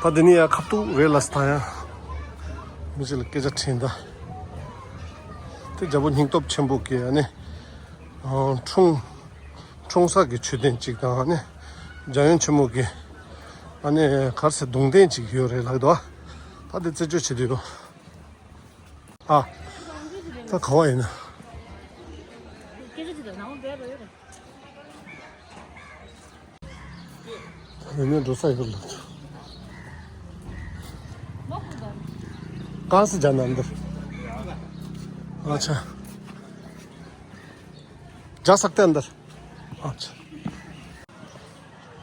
ད་འདི་ནས་ཡར་ཁ་ཐུག་རེད་ལ་ས། ད་ཡང་མི་ཞིག་ལ་སྐད་ཆ་དྲིས་ད། དེ་རྒྱལ་པོ་སྙིང་སྟོབས་ཆེན་པོ་གི་ཨ་ནི་འཁྲུངས་འཁྲུངས་ས་གི་མཆོད་རྟེན་གཅིག་དང་། ཨ་ནི་འཇམ་དབྱངས་ཆེན་མོ་གི་ཨ་ནི་ག་རེ་ཟེར། གདུང་རྟེན་གཅིག་ཡོད་རེད་ལབ་འདུག་ད་དེ་རྩད་གཅོད་བྱེད་དུས་ཡོད། ཨ། ད་ག་བ་ཡིན་ན། ཡིན་ནའི་འགྲོ་ས་ཡོད་ལ། कहाँ से जाना अंदर? अच्छा। जा सकते हैं अंदर? अच्छा।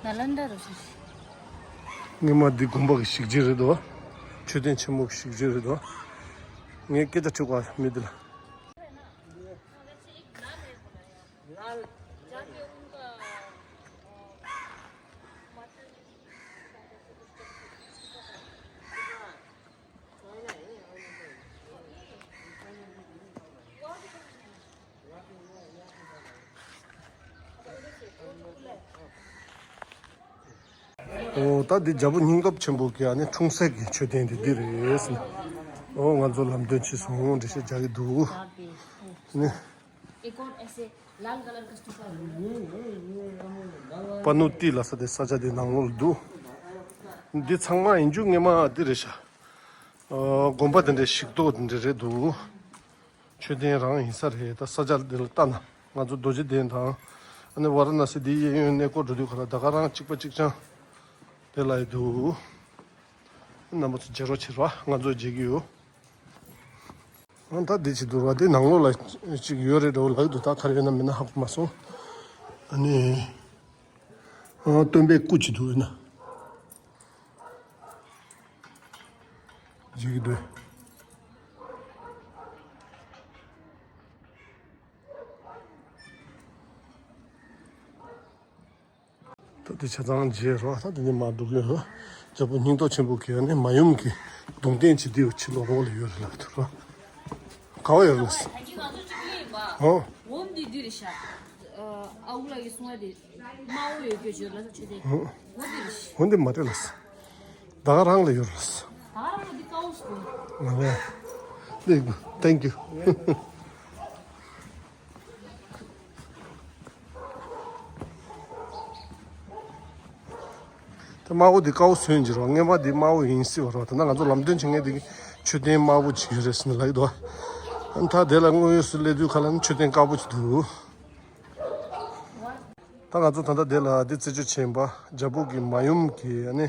नालंदा रोड से। ངས་མ་འདི་དགོན་པ་གི་ཞིག་རྗེས་རེད་དོ། མཆོད་རྟེན་ཆེན་མོ་གི་ཞིག་རྗེས་རེད་དོ། ངས་སྐད་ཆ་དྲི་དགོས་མི་འདི་ལ། ཨོ། ད་འདི་རྒྱལ་པོ་སྙིང་སྟོབས་ཆེན་པོ་གི་ཨ་ནི་འཁྲུངས་ས་གི་མཆོད་རྟེན་དེ་འདི་རེད་ཟེར། ཨོ། ང་ཚོ་ལམ་སྟོན་བྱས་སོང་། འགྲེལ་བཤད་རྒྱག་གི་འདུག་ནི། པ་ནུ་ཏི་ལ་ས་དེ་ས་ཆ་དེ་ནང་ལོགས་ལ་འདུག་འདི་ཚང་མ་ཡིན་རྒྱུ་སྔས་མ་འདི་རེད་ཤག་ཨ། དགོན་པ་དེ་འདྲའི་ཞིག་ཏོག་དེ་འདྲ་རེད་འདུག་མཆོད་རྟེན་རང་ཡིན་ས་རེད། ད་ས་ཆ་འདི་ལ་ལྟ་ན་ང་ཚོ་རྡོ་རྗེ་གདན་དང་། ཨ་ནི་ཝཱ་ར་ཎ་སི་འདི་གཡས་གཡོན་གནས་སྐོར་འགྲོ་དུས་ཁ་ལ་ད་ག་རང་གཅིག་པ་གཅིག་རྐྱང་དེ་ལ་ཡི་འདུག་རྣམ་པ་ཚོ་མཇལ་རོགས་བྱེད་རོགས། ང་ཚོ་མཇལ་གྱི་ཡོད། ཨ། ད་འདི་ཅིག་འདུག་ར། དེ་ནང་ལོགས་ལ་ཅིག་ཡོད་རེད་འགྲོ་ལབ་འདུག་ད་ག་རེ་ཡོད་ན་མེད་ན་ཧ་གོ་མ་སོང་། ཨ་ནི། ཨ། སྟོན་པའི་སྐུ་ཅིག་འདུག་ཡོད་ན། འཇིགས་ཀྱི་འདུག་ད་དེ་ཆ་ཚང་མཇལ་རོགས། ད་དེ་ནས་མར་འགྲོ་གི་ཡོད། རྒྱལ་པོ་སྙིང་སྟོབས་ཆེན་པོ་གི་ཨ་ནི་མ་ཡུམ་གྱི་གདུང་རྟེན་ཅིག་འདི་ཕྱི་ལོགས་རོགས་ལ་ཡོད་རེད་ལབ་ཐུབ་རོགས། ག་བ་ཡོད་ལ། ཧོ། འདི་རེད་ཤག་ཨ་འུ་ལགས་ཀྱིས་གསུང་བ་དེ་དམར་པོ་ཡོད་རྒྱུ་བརྗོད་ལ་ཆོས་དེ། འོ་འདི་རེད་ཤག་འོ་འདི་མ་རེད་ལགས། ད་ག་རང་ལ་ཡོད་ལགས། ད་ག་རང་ལ་འདི་དཀར་པོ་ཞིག་འདུག་ང་ལ་འདི། Thank you། དེ་དམར་པོ་འདི་དཀར་པོ་བཟོས་ཡིན་གྱི་རོ། སྔོན་མ་འདི་དམར་པོ་ཡིན་སྲིད་པ་རོ། ད་ནང་ང་ཚོ་ལམ་སྟོན་བྱེད་མཁན་འདི་མཆོད་རྟེན་དམར་པོ་ཅིག་ཡོད་རེད་ཟེར་ནས་ལབ་ཀྱི་འདུག་ཨ་ད་དེ་ལ་དངོས་ཡོད་སུ་སླེབས་དུས་ཁ་ལ་ནི་མཆོད་རྟེན་དཀར་པོ་ཅིག་འདུག་ད་ང་ཚོ་ད་ལྟ་དེ་ལ་འདི་རྩད་གཅོད་བྱེད་པ་རྒྱལ་པོ་གི་མ་ཡུམ་གྱི་ཨ་ནི་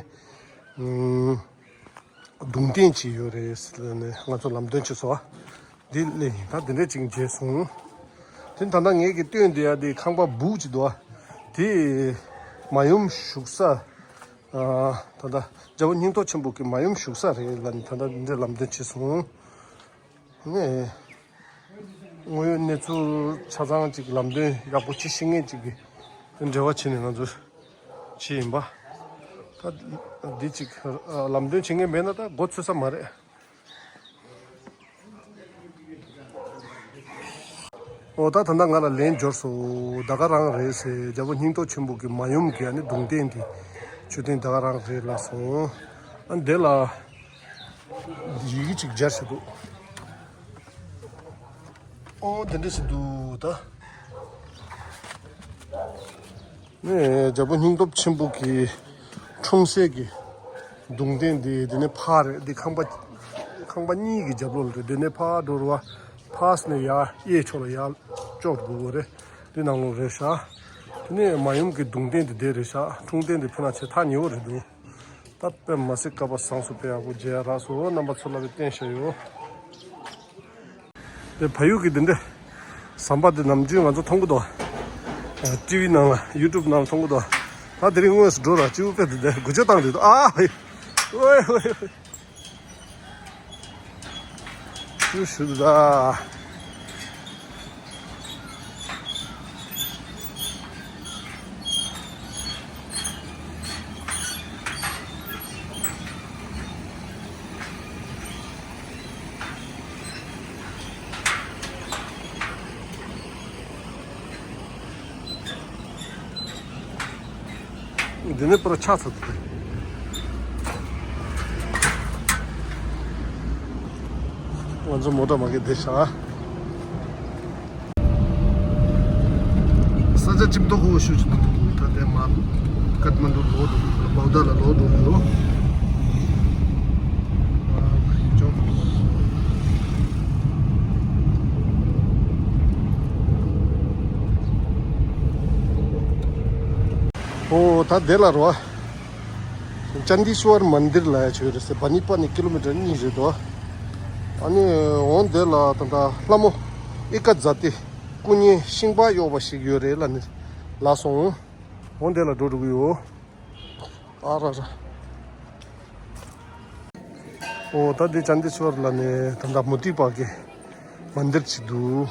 གདུང་རྟེན་ཅིག་ཡོད་རེད་ཟེར་ནས་ང་ཚོ་ལམ་སྟོན་བྱས་སོང་། འདི་ལས་ཡིན་ད་འདི་འདྲས་ཅིག་མཇལ་སོང་། དེ་ད་ལྟ་ངེད་ཀྱི་སྟོན་དེ་ཡ་དེ་ཁང་པ་སྦུག་ཅིག་འདུག་ཨ། དེ་མ་ཡུམ་བཞུགས་ས། ཨ་ད་ལྟ་རྒྱལ་པོ་སྙིང་སྟོབས་ཆེན་པོ་གི་མ་ཡུམ་བཞུགས་ས་རེད་ལབ་ནས་ད་ལྟ་འདི་འདྲས་ལམ་སྟོན་བྱས་སོང་། ངས་དངོས་ཡོད་གནས་ཚུལ་ཆ་ཚང་ཅིག་ལམ་སྟོན་ཡག་པོ་ཅིག་ཤེས་མཁན་ཅིག་གི་འབྲེལ་བ་བྱས་ནས་ང་ཚོ་བྱས་ཡིན་པ། ད་འདི་ཅིག་ལམ་སྟོན་བྱེད་མཁན་མེད་ན་ད་མགོ་ཚོས་ས་མ་རེད། ཨོ་ད་ད་ལྟ་ང་ལ་ལན་འབྱོར་སོང་། ད་ག་རང་རེད་ཟེར། རྒྱལ་པོ་སྙིང་སྟོབས་ཆེན་པོ་གི་མ་ཡུམ་གྱི་ཨ་ནི་གདུང་རྟེན་དེ་མཆོད་རྟེན་ད་ག་རང་རེད་ལབ་སོང་། ཨ་འདི་ལ་ཡི་གེ་ཅིག་སྦྱར་བྱས་འདུག་ཨོ་དེ་འདྲ་ཞིག་འདུག་ད། ནས་རྒྱལ་པོ་སྙིང་སྟོབས་ཆེན་པོ་གི་འཁྲུངས་སའི་གི་གདུང་རྟེན་འདི་འདི་ནས་ཕར་རེད། འདི་ཁང་པ་ཁང་པ་གཉིས་ཀྱི་རྒྱབ་ལོགས་ལ་རེད། འདི་ནས་ཕར་འགྲོ་རུ་བ་ཕར་ནས་ཡར་གཡས་ཕྱོགས་ལ་ཡར་ཅོག་དགོས་དགོས་རེད། འདི་ནང་ལོགས་རེད་ཤག་དེ་ནས་མ་ཡུམ་གྱི་གདུང་རྟེན་འདི་འདི་རེད་ཤག་འཁྲུངས་རྟེན་འདི་ཕ་ན་ཆེ་ཐག་ཉེ་བོ་རེད་འདུག་ད་དཔེ་མ་སྲིད་སྐལ་པ་བཟང་སོང་། དཔེ་ཡག་པོ་མཇལ་རག་སོང་། རྣམ་པ་ཚོ་ལ་བའི་བསྟན་བྱ་ཡོད། དེ་ཕ་ཡུལ་གྱི་འདི་འདྲ་ཟམ་པ་འདི་ནམ་རྒྱུན་ང་ཚོ་མཐོང་གི་འདུག་ཊི་ཝི་ནང་ལ་ཡུ་ཊུབ་ནང་ལ་མཐོང་གི་འདུག་ད་དེ་རིང་དངོས་སུ་འགྲོ་ར་སྤྱི་བོ་དཔེ་འདི་འདྲ་འགུལ་སྐྱོད་བཏང་འདུག་ཨ་ཧོ་ཧོ་ཧོ། ཞུ་ཞུ་ད། འདི་ནས་པར་ཆགས་ཚར་འདུག་ང་ཚོ་མོ་ཊ་མ་གི་བསྡད་བཞག་ས་ཆ་ཅིག་མདོག་ཁོ་ཤུ་ཅིག་འདུག་ད་ལྟའི་མར་ཀཏ་མན་ཌུ་ལོག་འགྲོ་འདུག་བྷའུ་ཌ་ལ་ལོག་འགྲོ་འདུག་ཨོ་ད་དེ་ལ་རོ། ཅན་དི་ཤྭར་མན་དིར་ལ་ཡ་ཆོས་རེད་ཟེར། བ་ནི་པ་ནས་ཀི་ལོ་མི་ཊར་གཉིས་རེད་དོ། ཨ་ནི་འོང་དེ་ལ་ད་ལྟ་ལྷ་མོ་ཨི་ཀ་ཛ་ཏི་སྐུ་བརྙན་ཤིང་པར་གཡོགས་པ་ཞིག་ཡོད་རེད་ལ་ནི་ལ་སོང་། འོང་དེ་ལ་འགྲོ་འགྲོ་གི་ཡོད། ཨ་ར་ར། ཨོ་ད་འདི་ཅན་དི་ཤྭར་ལ་ནི་ད་ལྟ་མུ་ཏིག་པ་གི་མན་དིར་ཅིག་འདུག་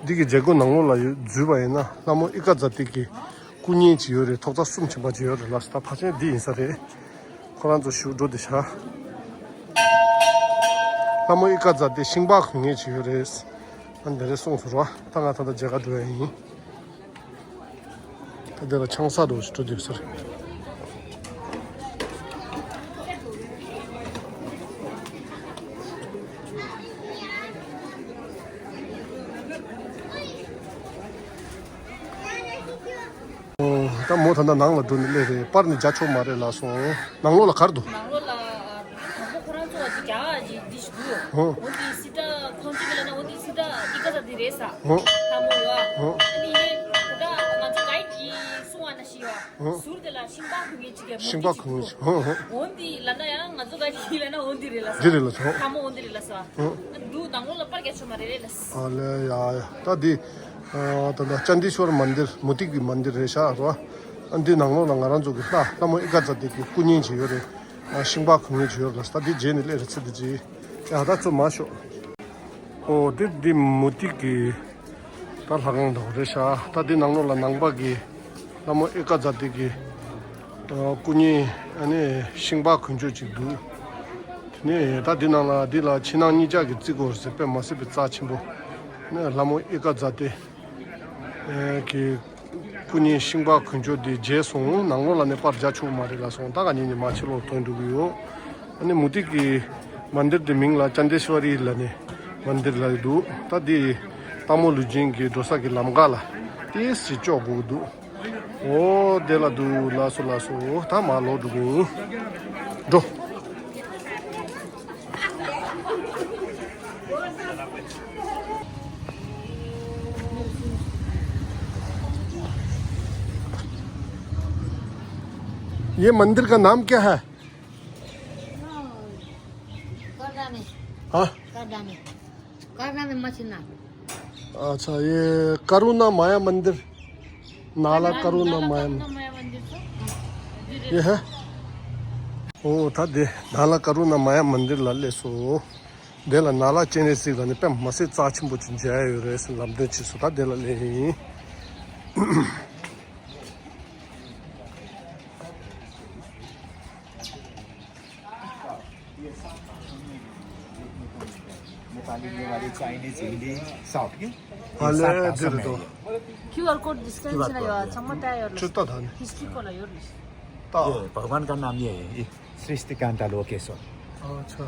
འདི་གི་མཛད་སྒོ་ནང་ལོགས་ལ་ཡོད་འཛུལ་བ་ཡིན་ན་ལྷ་མོ་ཨི་ཀ་ཛ་ཏི་གི་སྐུ་བརྙན་ཅིག་ཡོད་རེད། ཐོག་རྩེག་གསུམ་ཕྱིན་པ་ཅིག་ཡོད་རེད་ལ། ད་ཕལ་ཆེར་འདི་ཡིན་ས་རེད། ཁོ་རང་ཚོ་ཞུ་འགྲོ་དེ་ཤ། ལྷ་མོ་ཨི་ཀ་ཛ་ཏི་ཤིང་པར་གོན་མཁན་ཅིག་ཡོད་རེད། ཨ་འདི་རེད་གསུངས་སོང་ར། ད་ང་ད་ལྟ་མཇལ་ཁ་འགྲོ་ཡ་ཡིན། ད་འདི་ལ་ཆང་ས་འགྲོ་ཞིག་འགྲོ་དེ་ཟེར། ཨོ། ད་མོ་ད་ལྟ་ནང་ལ་འགྲོ་ནས་སླེབས་རེད། པར་ནི་རྒྱག་ཆོག་མ་རེད་ལབ་སོང་། ནང་ལོགས་ལ་ག་རེ་འདུག་ནང་ལོགས་ལ་དང་པོ་ཁོ་རང་ཚོ་ཅིག་རྒྱག་ཅིག་འདི་ཞིག་འདུག་ཧོ། འོ་དེ་སི་ཏྲ་ཁོང་ཚོ་གི་ལ་ན་འོ་དེ་སི་ཏྲ་ཨི་ཀ་ས་དེ་རེད་ས། ཧོ། ད་མོ་ཡོད་ཨ། ཧོ། ཨ་ནི་ཡིན་ད་ང་ཚོ་ག་ཡི་གི་སུ་བ་ན་ཤི་ཡོད་ཨ། ཧོ། ཟུར་དེ་ལ་ཤིང་པར་གོན་མཁན་ཅིག་གི་ཤིང་པར་གོན་མཁན་ཅིག་ཧོ་ཧོ། འོ་དེ་ལ་ན་ཡང་ང་ཚོ་ག་ཡི་གི་ལ་ན་འོ་དེ་རེད་ལ་ས། འདི་རེད་ལ་ས། ད་མོ་འོ་དེ་རེད་ལ་ས། ཧོ། འདུག་ནང་ལོགས་ལ་པར་རྒྱག་ཆོག་མ་རེད་རེད་ལ་ས། ཨ་ལེ་ཡ་ཡ། ད་འདི། ད་ལྟ་ཅན་དི་ཤྭར་མན་དིར་མུ་ཏིག་གི་མན་དིར་རེད་ཤག་རོ། འདི་ནང་ལོགས་ལ་ང་རང་ཚོ་གི་ལྷ་ལྷ་མོ་ཨི་ཀ་ཛ་ཏི་གི་སྐུ་བརྙན་ཅིག་ཡོད་རེད། ཤིང་པར་གོན་མཁན་ཅིག་ཡོད་རེད་ལ། ད་འདི་རྗེས་ནས་སླེབས་རེད་ཚེ་འདི་རྗེས། ཡ་ད་ཚོ་མ་ཤོག་ཨོ་དེ་འདི་མུ་ཏིག་གི་ད་ལྷ་ཁང་འདྲ་བོ་རེད་ཤག་ད་འདི་ནང་ལོགས་ལ་ནང་པ་གི་ལྷ་མོ་ཨི་ཀ་ཛ་ཏི་གི་སྐུ་བརྙན་ཨ་ནི་ཤིང་པར་གོན་ཆོག་ཅིག་འདུག་ནས་ད་འདི་ནང་ལ་འདི་ལ་ཕྱི་ནང་གཉིས་ཆ་གི་རྩིག་སྐོར་ཟེར་དཔེ་མ་སྲིད་པའི་རྩ་ཆེན་པོ། ནས་ལྷ་མོ་ཨི་ཀ་ཛ་ཏི་ ཨེ་གི་སྐུ་བརྙན་ཤིང་པ་དཀོན་མཆོག་འདི་མཇལ་སོང་། ནང་ལོགས་ལ་ནི་པར་རྒྱག་ཆོག་མ་རེད་ལབ་སོང་། ད་ག་ཉིན་ནི་མ་ཕྱི་ལོགས་ཐོན་འགྲོ་གི་ཡོད། ཨ་ནི་མུ་ཏིག་གི་མན་དིར་འདི་མིང་ལ་ཅན་དེ་ཤི་ཝ་རི་ལབ་ནི་མན་དིར་ལབ་ཀྱི་འདུག། ད་འདི་སྟག་མོ་ལུས་སྦྱིན་གྱི་འགྲོ་ས་གི་ལམ་ཁ་ལ་ཏོག་ཙམ་ཅིག་ལྕོགས་དགོས་ཀྱི་འདུག། འོ་དེ་ལ་འདུག། ལགས་སོ་ལགས་སོ། ད་མར་ལོག་འགྲོ་གི་ཡིན། འགྲོ། ये मंदिर का नाम क्या है? करना नहीं। हाँ? करना नहीं। करना नहीं मछना। अच्छा, ये करुणा माया मंदिर, नाला करुणा माया मंदिर। ये है। ཨོ་ད་དེ་ནཱ་ལ་ཀ་རུ་ན་མ་ཡ་མན་དིར་ལ་སླེབས་སོང་། དེ་ལ་ནཱ་ལ་སྤྱན་རས་གཟིགས་ལ་ནི་དཔེ་མི་སྲིད་རྩ་ཆེན་པོ་ཅིག་མཇལ་ཡ་ཡོད་རེད་ཟེར་ལམ་སྟོན་བྱས་སོང་། ད་དེ་ལ་སླེབས་ཡིན། नेपाली, नेवारी, चाइनिज, हिन्दी, सब के। हाँ, ले, सात भाषा दे में दो। है ये। क्यूआर कोड स्क्यान क्यूआर चाहिँ कोड यो है। छममा तयार यो। चुत्ता था नि। हिस्ट्री को ला यो लिस्ट। ता। ये भगवान का नाम ये है, ये सृष्टिकान्त लोकेश्वर। अच्छा।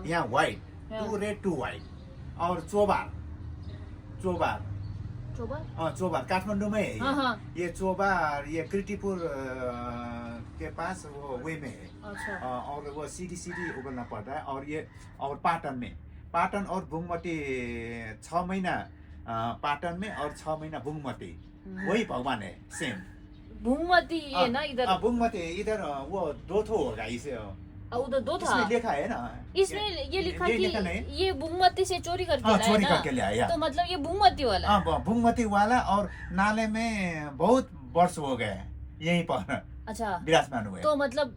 यहाँ व्हाइट, हाँ। Two red, two white. और चोभार, चोभार। चोभार? अँ, चोभार काठमाडौँमै है ये। हाँ, हाँ। ये चोभार, ये कीर्तिपुर, अ, के पास वो वे में है। अच्छा। अ, और वो सिडी सिडी उबलना पड़ता है। और ये, और पाटन में, पाटन और बुङमती छ महिना, अ, पाटन में और छ महिना बुङमती। हम्म। वही भगवान है, सेम। बुङमती ये अ, ना इधर? अ, बुङमती इधर, अ, वो दोथो होगा इसे, अ, अ, उधर दोथा? इसमें लिखा है ना? इसमें ये, ये लिखा ये कि लिखा नहीं? ये बुङमती से चोरी करके हाँ, लाया चोरी ना? करके ले आया। तो मतलब ये बुङमती वाला है? हाँ, ब-, बुङमती वाला और नाले में बहुत वर्ष हो गए हैं, यहीं पर अच्छा। विराजमान हुए। तो मतलब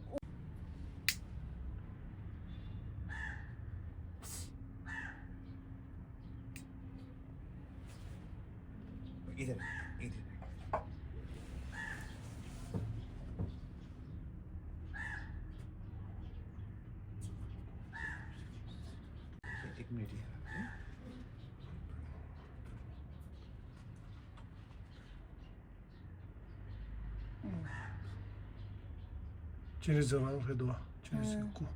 इधर, इधर। एक मिनट यार। སྤྱན་རས་གཟིགས་རང་རེད་དོ། སྤྱན་རས་གཟིགས་སྐུ།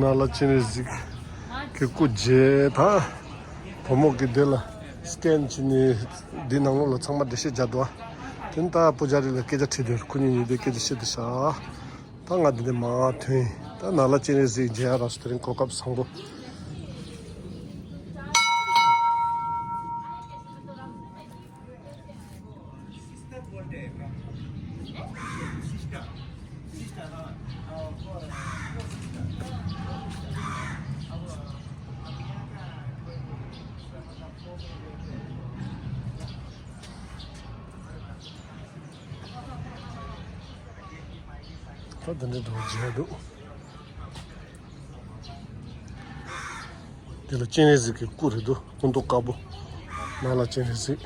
ནཱ་ལ་སྤྱན་རས་གཟིགས་ཀྱི་སྐུ་མཇལ་དང་། བུ་མོ་གི་དེ་ལ་སི་ཀེན་བྱས་ནས་འདི་ནང་ལོགས་ལ་ཚང་མ་འགྲེལ་བཤད་རྒྱག་འདུག། དེ་ནས་ད་པུ་ཇ་རི་ལ་སྐད་ཆ་དྲིས་དུས་ཁོ་གཉིས་གཉིས་དེ་སྐད་ཆ་བཤད་དེ་ཤག། ད་ང་འདི་ནས་མར་ཐོན། ད་ནཱ་ལ་སྤྱན་རས་གཟིགས་མཇལ་ཡ་རག་སོང་། དེ་རིང་གོ་སྐབས་བཟང་པོ། ད་འདི་འདྲ་འདུག་མཇལ་འདུག། འདི་ལ་སྤྱན་རས་གཟིགས་ཀྱི་སྐུ་རེད་འདུག། སྐུ་མདོག་དཀར་པོ། ནཱ་ལ་སྤྱན་རས་གཟིགས།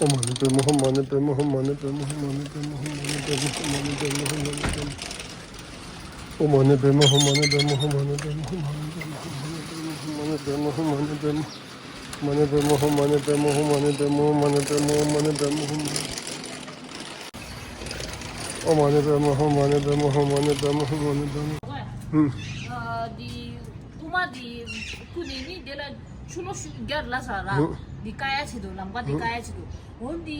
ཨོཾ་མ་ཎི་པདྨེ་ཧཱུྃ། མ་ཎི་པདྨེ་ཧཱུྃ། མ་ཎི་པདྨེ་ཧཱུྃ། མ་ཎི་པདྨེ་ཧཱུྃ། མ་ཎི་པདྨེ་ཧཱུྃ། ཨོཾ་མ་ཎི་པདྨེ་ཧཱུྃ། མ་ཎི་པདྨེ་ཧཱུྃ། མ་ཎི་པདྨེ་ཧཱུྃ། མ་ཎི་པདྨེ་ཧཱུྃ། མ་ཎི་པདྨེ་ཧཱུྃ། མ་ཎི་པདྨེ་ཧཱུྃ། མ་ཎི་པདྨེ་ཧཱུྃ། མ་ཎི་པདྨེ་ཧཱུྃ། མ་ཎི་པདྨེ་ཧཱུྃ། མ་ཎི་པདྨེ་ཧཱུྃ། མ་ཎི་པདྨེ་ཧཱུྃ། ཨོཾ་མ་ཎི་པདྨེ་ཧཱུྃ། མ་ཎི་པདྨེ་ཧཱུྃ། མ་ཎི་པདྨེ་ཧཱུྃ། མ་ཎི་པདྨེ་ཧཱུྃ། མ་ཎི་པདྨེ་ཧཱུྃ། ཨ་འདི་རྐུན་མ་འདི་རྐུ་ནས་ནི་དེ་ལ་ཆུ་ལོག་ཤུགས་རྒྱག་ལ་ས་ར། ཧུམ། འདི་བཀག་ཡ་ཆེད་དུ། ལམ་ཁ་འདི་ཧུམ། བཀག་ཡ་ཆེད་དུ། འོ་འདི་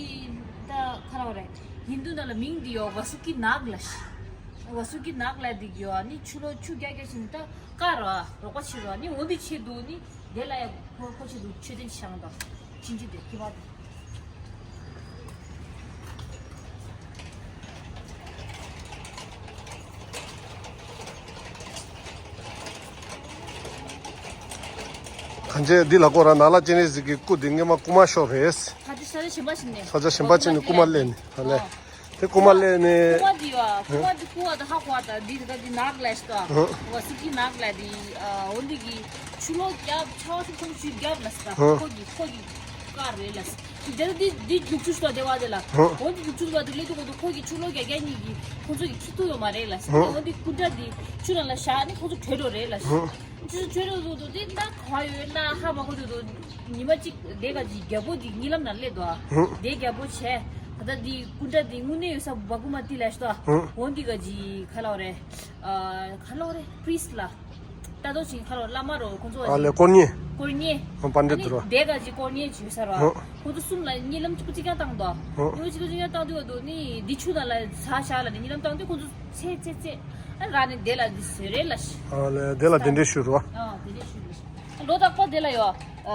ད་ཁ་ར་བ་རེད། ཧིན་དུ་ནང་ལ་མིང་འདི་ཡོད། ཝ་སུ་ཀི་ནཱག་ལབ་ཤག། ཝ་སུ་ཀི་ནཱག་ལབ་འདི་ཡོད། ནི་ཆུ་ལོག་ཆུ་རྒྱག་རྒྱག་བྱས་ནས་ད་བཀག་ར་རོགས་པ་བྱེད་ར། ནི་འོ་འདི་ཆེད་དུ་ནི། དེ་ལ་ཡང་ཁོ་ཁོ་ཆེད་དུ་མཆོད་རྟེན་བཞེངས་དང་། ཕྱིན་ཅི་དེ་ཁྱི་པ་དེ། གང་ཅི་འདི་ལ་ཀོ་ར་ནཱ་ལ་སྤྱན་རས་གཟིགས་ཀྱི་སྐུ་འདི་སྔོན་མ་རྐུན་མ་ཤོར་རེད། ས་ཆ་ས་ཆ་གཞན་པ་ཞིག་ནས། ས་ཆ་གཞན་པ་ཅིག་ནས་རྐུན་མ་སླེབས་ནས་ཧ་ལས། ཨོ། དེ་རྐུན་མ་སླེབས་ནས། རྐུན་མ་འདི་ཡོད། རྐུན་མ་འདི་རྐུ་བ་དང་ཧ་གོ་བ་དང་འདི་ག་འདི་ནག་ལས་ཤི་ཏོ། ཧུ། ཝ་སུ་ཀི་ནག་ལས་འདི། ཨ་འོ་འདི་གི་ ཆུ་ལོག་རྒྱབ་ཆར་པ་ཤུགས་ཆུང་ཆུ་རྒྱབ་ལ་ས། ཧོ། ཁོ་གི་ཁོ་གི་ཀར་རེད་ལ་ས། དེ་ལ་འདི་འདི་རྒྱུག་ཆུ་ཞུ་དང་དེ་བ་དེ་ལ། ཧོ། འོ་འདི་རྒྱུག་ཆུ་བ་དེ་ལས་དུ་གོ་དུ་ཁོ་གི་ཆུ་ལོག་རྒྱག་རྒྱག་གཉིས་ཀྱི་ཁོ་ཚོ་གི་ཁྱི་ཐུག་ཡོད་མ་རེད་ལ་ས། ཧོ། འོ་འདི་སྐུ་འདྲ་འདི་ཆུ་ནང་ལ་བཞག་ནི་ཁོ་ཚོ་བྲོས་འགྲོ་རེད་ལ་ས། ཧོ། ཆུ་ཆུ་བྲོས་འགྲོ་དུ་དུ་དེ་ན་ག་ཡོད་ན་ཧ་མ་གོ་དུ་དུ་ཉི་མ་གཅིག་དེ་ག་ཅིག་རྒྱལ་པོ་འདི་གཉིད་ལམ་ནང་སླེབས་དོ། ཧོ། དེ་རྒྱལ་པོ་བྱས་ད་ལྟ་འདི་སྐུ་འདྲ་འདི་དངོས་གནས་ཡོད་ས་བ་ཀུ་མ་ཏི་ལ་ཞུ་དོ། ཧོ། འོ་འདི་ག་ཅིག་ག་ལ་བ་རེད། ཨ་ག་ལ་བ་རེད་པི་རི་སི་ལ། ལྟ་རྟོག་བྱེད་མཁན་ཁ་ལོ་བླ་མ་རོ་ཁོང་ཚོ་ཨ་ལས་དཀོར་གཉེར། དཀོར་གཉེར། ཨ་པཎྜི་ཏ་རོ། ཨ་ནི་དེ་ག་ཅིག་དཀོར་གཉེར་བྱེད་ས་རོ། ཨ། ཁོང་ཚོ་གསུམ་ལ་གཉིད་ལམ་གཅིག་པུ་གཅིག་རྐྱང་བཏང་དོ། ཨ། གཉིད་ལམ་གཅིག་པུ་གཅིག་རྐྱང་བཏང་དུས་བ་དོ་ནི་འདི་ཆུ་ནང་ལ་ཟ་བཞག་ལ་ནི་གཉིད་ལམ་བཏང་དུས་ཁོང་ཚོ་ཚེ་ཚེ་ཚེ། ཨ་ར་ནི་དེ་ལ་འདི་བཟོས་རེད་ལ་ཤི། ཨ་ལས་དེ་ལ་དེ་འདྲས་ཞུ་རོ། ཨ་དེ་འདྲས་ཞུ་རེད་ཤི། ལོ་རྟག་པར་དེ་ལ་ཡོ། ཨ་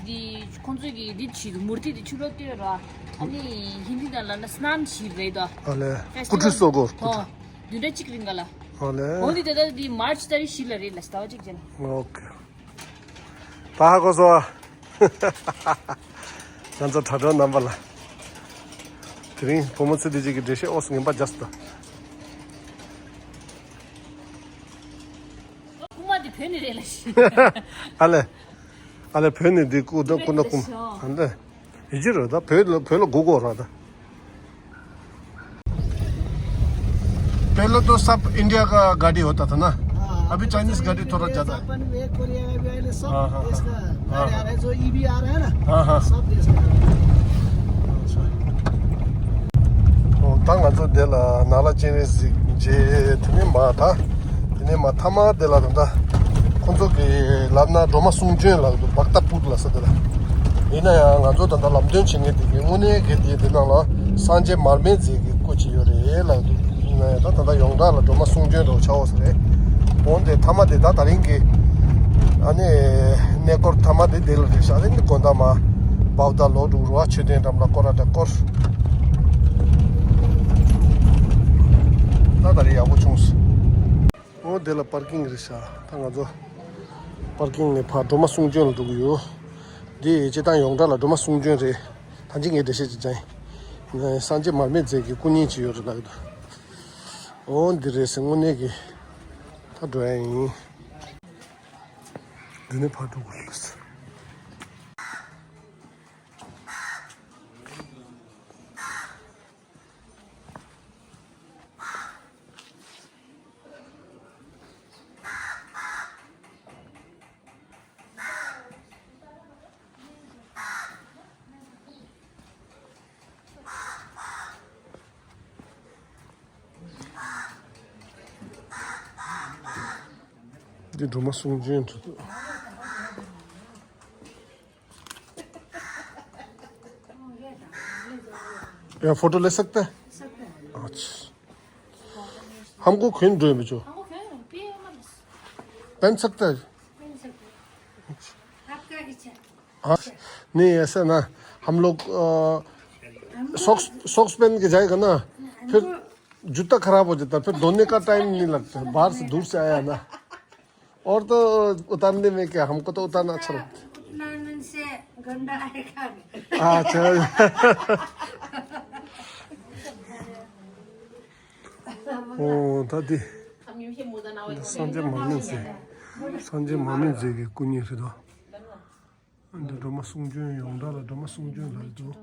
འདི་ཁོང་ཚོ་གི་འདི་བྱེད་དུ་མུར་ཏི་འདི་ཆུ་ལོག་སྟེར་རོ། ཨ་ནི་ཧིན་དི་ནང་ལ་ན་སྣན་ཞིག་རེད་དོ། ཨ་ལས་སྐུ་ཁྲུས་གསོལ་གོ། ཧོ། བདུན་ཕྲག་གཅིག་རིང་ག་ལ། ཨ་ལས། འོ་འདི་དེ་ལྟར་འདི་མར་ཆི་ཏ་རིག་བཞི་ལ་རེད་ལ་ཟླ་བ་གཅིག་ཅན། ཨོ་ཁེ། ད་ཧ་གོ་སོང་ཨ། ང་ཚོ་དྲ་གྲོགས་རྣམ་པ་ལ། དེ་རིང་བུ་མོ་ཚེ་བདེ་སྐྱིད་ཀྱི་འགྲེལ་བཤད་ཨོ་སི་ངན་པ་རྒྱབ་སོང་། རྐུན་མ་འདི་བོད་ནས་རེད་ལ་ཤི། ཨ་ལས། ཨ་ལས་བོད་ནས་འདི་རྐུ་ད་རྐུ་ན་རྐུན་མ། ཨ་ལས། ཡིན་གྱི་རེད་ད་བོད་ལ་བོད་ལ་སྒུག་དགོས་རེད་ད། पहले तो सब इंडिया का गाड़ी होता था ना। हाँ, अभी चाइनीज गाड़ी थोड़ा ज्यादा है। जापान में, कोरिया में भी आए, सब देश का गाड़ी आ रहा है, जो ईवी आ रहा है ना, हाँ, हाँ। सब देश का। ཨོ་ད་ང་ཚོ་འདི་ལ་ནཱ་ལེནྡྲ་སྤྱན་རས་གཟིགས་མཇལ་དེ་ནས་མ་ད། དེ་ནས་མ་མཐའ་མ་དེ་ལ་ད་ལྟ་ཁོང་ཚོ་གི་ལབ་ན་སྒྲོལ་མ་གསུང་བྱོན་ལ་འདུག་བཀྟ་པུར་ལ་ས་དེ་ལ། ཡིན་ན་ཡང་ང་ཚོ་ད་ལྟ་ལམ་སྟོན་བྱེད་མཁན་དེ་གི་དངོས་གནས་གི་དེ་དེ་ནང་ལ་སངས་རྒྱས་མར་མེ་མཛད་ཀྱི་སྐུ་ཅིག་ཡོད་རེད་ལབ་འདུག་ཡིན་ན་ཡང་ད་ད་ལྟ་ཡོངས་གྲགས་ལ་སྒྲོལ་མ་གསུང་བྱོན་དུ་ཆགས་འོ་ས་རེད། འོན་ཏེ་མཐའ་མ་དེ་ད་ད་རིང་གི་ཨ་ནི་གནས་སྐོར་མཐའ་མ་དེ་དེ་ལ་རེད་ཤག་དེ་ནི་དགོན་བདག་མ་བའུ་ད་ལོ་འབྲུག་རུ་བ་མཆོད་རྟེན་འགྲམ་ལ་སྐོར་ར་འདྲ་སྐོར། ད་ད་རེད་ཡག་པོ་བྱུང་སོང་། ཨོ་དེ་ལ་པར་ཀིང་རེད་ཤག་ད་ང་ཚོ་པར་ཀིང་ནས་ཕར་སྒྲོལ་མ་གསུང་བྱོན་ལ་འགྲོ་གི་ཡོད། འདི་སྤྱིར་བཏང་ཡོངས་གྲགས་ལ་སྒྲོལ་མ་གསུང་བྱོན་རེད། ད་ཅི་ངས་འགྲེལ་བཤད་ཅིག་བྱ་ཡིན། སངས་རྒྱས་མར་མེ་མཛད་ཀྱི་སྐུ་བརྙན་ཅིག་ཡོད་རེད་ལབ་ཀྱི་འདུག་ཨོ་འདི་རེད་ཟེར་དངོས་གནས་ཀྱི་ད་འགྲོ་ཡ་ཡིན། འདི་ནས་ཕར་འགྲོ་དགོས་ལ་ཟེར། འདི་སྒྲོལ་མ་གསུང་བྱོན་དུ། या फोटो ले सकते हैं? अच्छा। हमको क्यों ड्राइंग बच्चों? हमको क्यों? पहन सकते हैं? पहन सकते हैं। आपका इच्छा। हाँ, नहीं, ऐसा ना, हम लोग, अ, सॉक्स, सॉक्स पहन के जाएगा ना, फिर जूता खराब हो जाता है, फिर धोने का टाइम नहीं लगता, बाहर से दूर से आया ना। और तो उतारने में क्या, हमको तो उतारना अच्छा लगता है। उतना मन से गंदा आएगा। अच्छा। ཨོ་ད་འདི་སངས་རྒྱས་མར་མེ་མཛད། སངས་རྒྱས་མར་མེ་མཛད་ཀྱི་སྐུ་བརྙན་རེད་དོ། འདི་སྒྲོལ་མ་གསུང་བྱོན་ཡོངས་གྲགས་ལ་སྒྲོལ་མ་གསུང་བྱོན་ལབ་འདུག་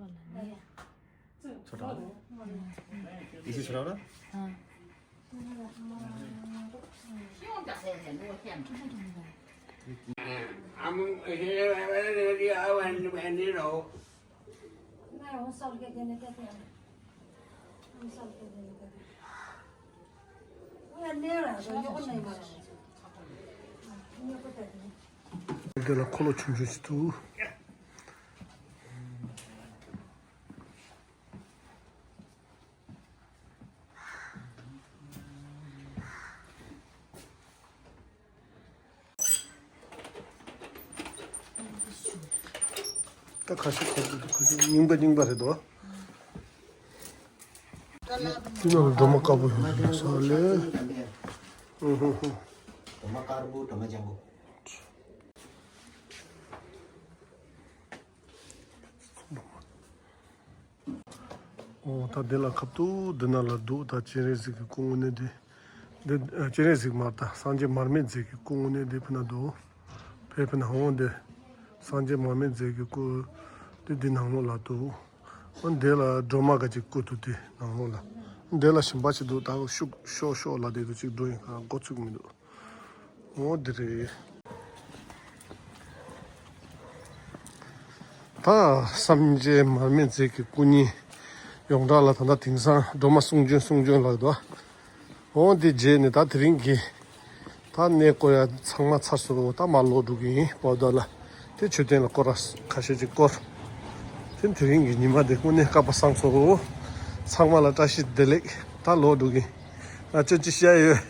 འདི་ལ་འཁོར་ལོ་ཆུང་ཆུང་ཞིག་འདུག་ད་ཁ་ཤས་ཁ་ཤས་ཁ་ཤས་རྙིང་པ་རྙིང་པ་རེད་དོ། དེ་ནང་ལ་སྒྲོལ་མ་དཀར་པོ་ཡོད་རེད་ས་ལས། ཨུ་ཧུ་ཧུ། སྒྲོལ་མ་དཀར་པོ་སྒྲོལ་མ་ལྗང་གུ། ཨོ་ད་འདི་ལ་ཁབ་ཏུ་འདི་ན་ལ་འདུག་ད་སྤྱན་རས་གཟིགས་ཀྱི་སྐུ་དངོས་གནས་དེ། འདི་ཨ་སྤྱན་རས་གཟིགས་མ་རེད་ད་སངས་རྒྱས་མར་མེ་མཛད་ཀྱི་སྐུ་དངོས་གནས་དེ་ཕུ་ན་འདུག་དེ་ཕན་ཧོང་དེ་སངས་རྒྱས་མར་མེ་མཛད་ཀྱི་སྐུ་དེ་འདི་ནང་ལོགས་ལ་འདུག་འོ་འདི་ལ་སྒྲོལ་མ་ག་ཅིག་སྐུ་འདུག་དེ་ནང་ལོགས་ལ། འདི་ལ་ཞིམ་པ་ཅིག་འདུག་ད་ཤུགས་ཤོག་ཤོག་ལ་དེ་དུ་ཅིག་འགྲོ་ཡིན་ག་འགོ་ཚུགས་མི་འདུག་འོ་འདི་རེད། ད་སངས་རྒྱས་མར་མེ་མཛད་ཀྱི་སྐུ་བརྙན་ཡོངས་གྲགས་ལ་ད་ལྟ་དེང་སང་སྒྲོལ་མ་གསུང་བྱོན་གསུང་བྱོན་ལབ་འདུག་འོ་འདི་རྗེས་ནས་ད་དེ་རིང་གི་ད་གནས་སྐོར་ཡ་ཚང་མ་ཚར་སོང་། ད་མར་ལོག་འགྲོ་གི་ཡིན་བོ་ད་ལ། དེ་མཆོད་རྟེན་ལ་སྐོར་ར་ཁ་ཤས་ཅིག་སྐོར། དེ་དེ་རིང་གི་ཉི་མ་དེ་དངོས་གནས་སྐལ་པ་བཟང་སོང་། ཚང་མ་ལ་བཀྲ་ཤིས་བདེ་ལེགས། ད་ལོག་འགྲོ་གི་ཡིན། ང་ཚོས་ཅི་བཤད་ཡོད།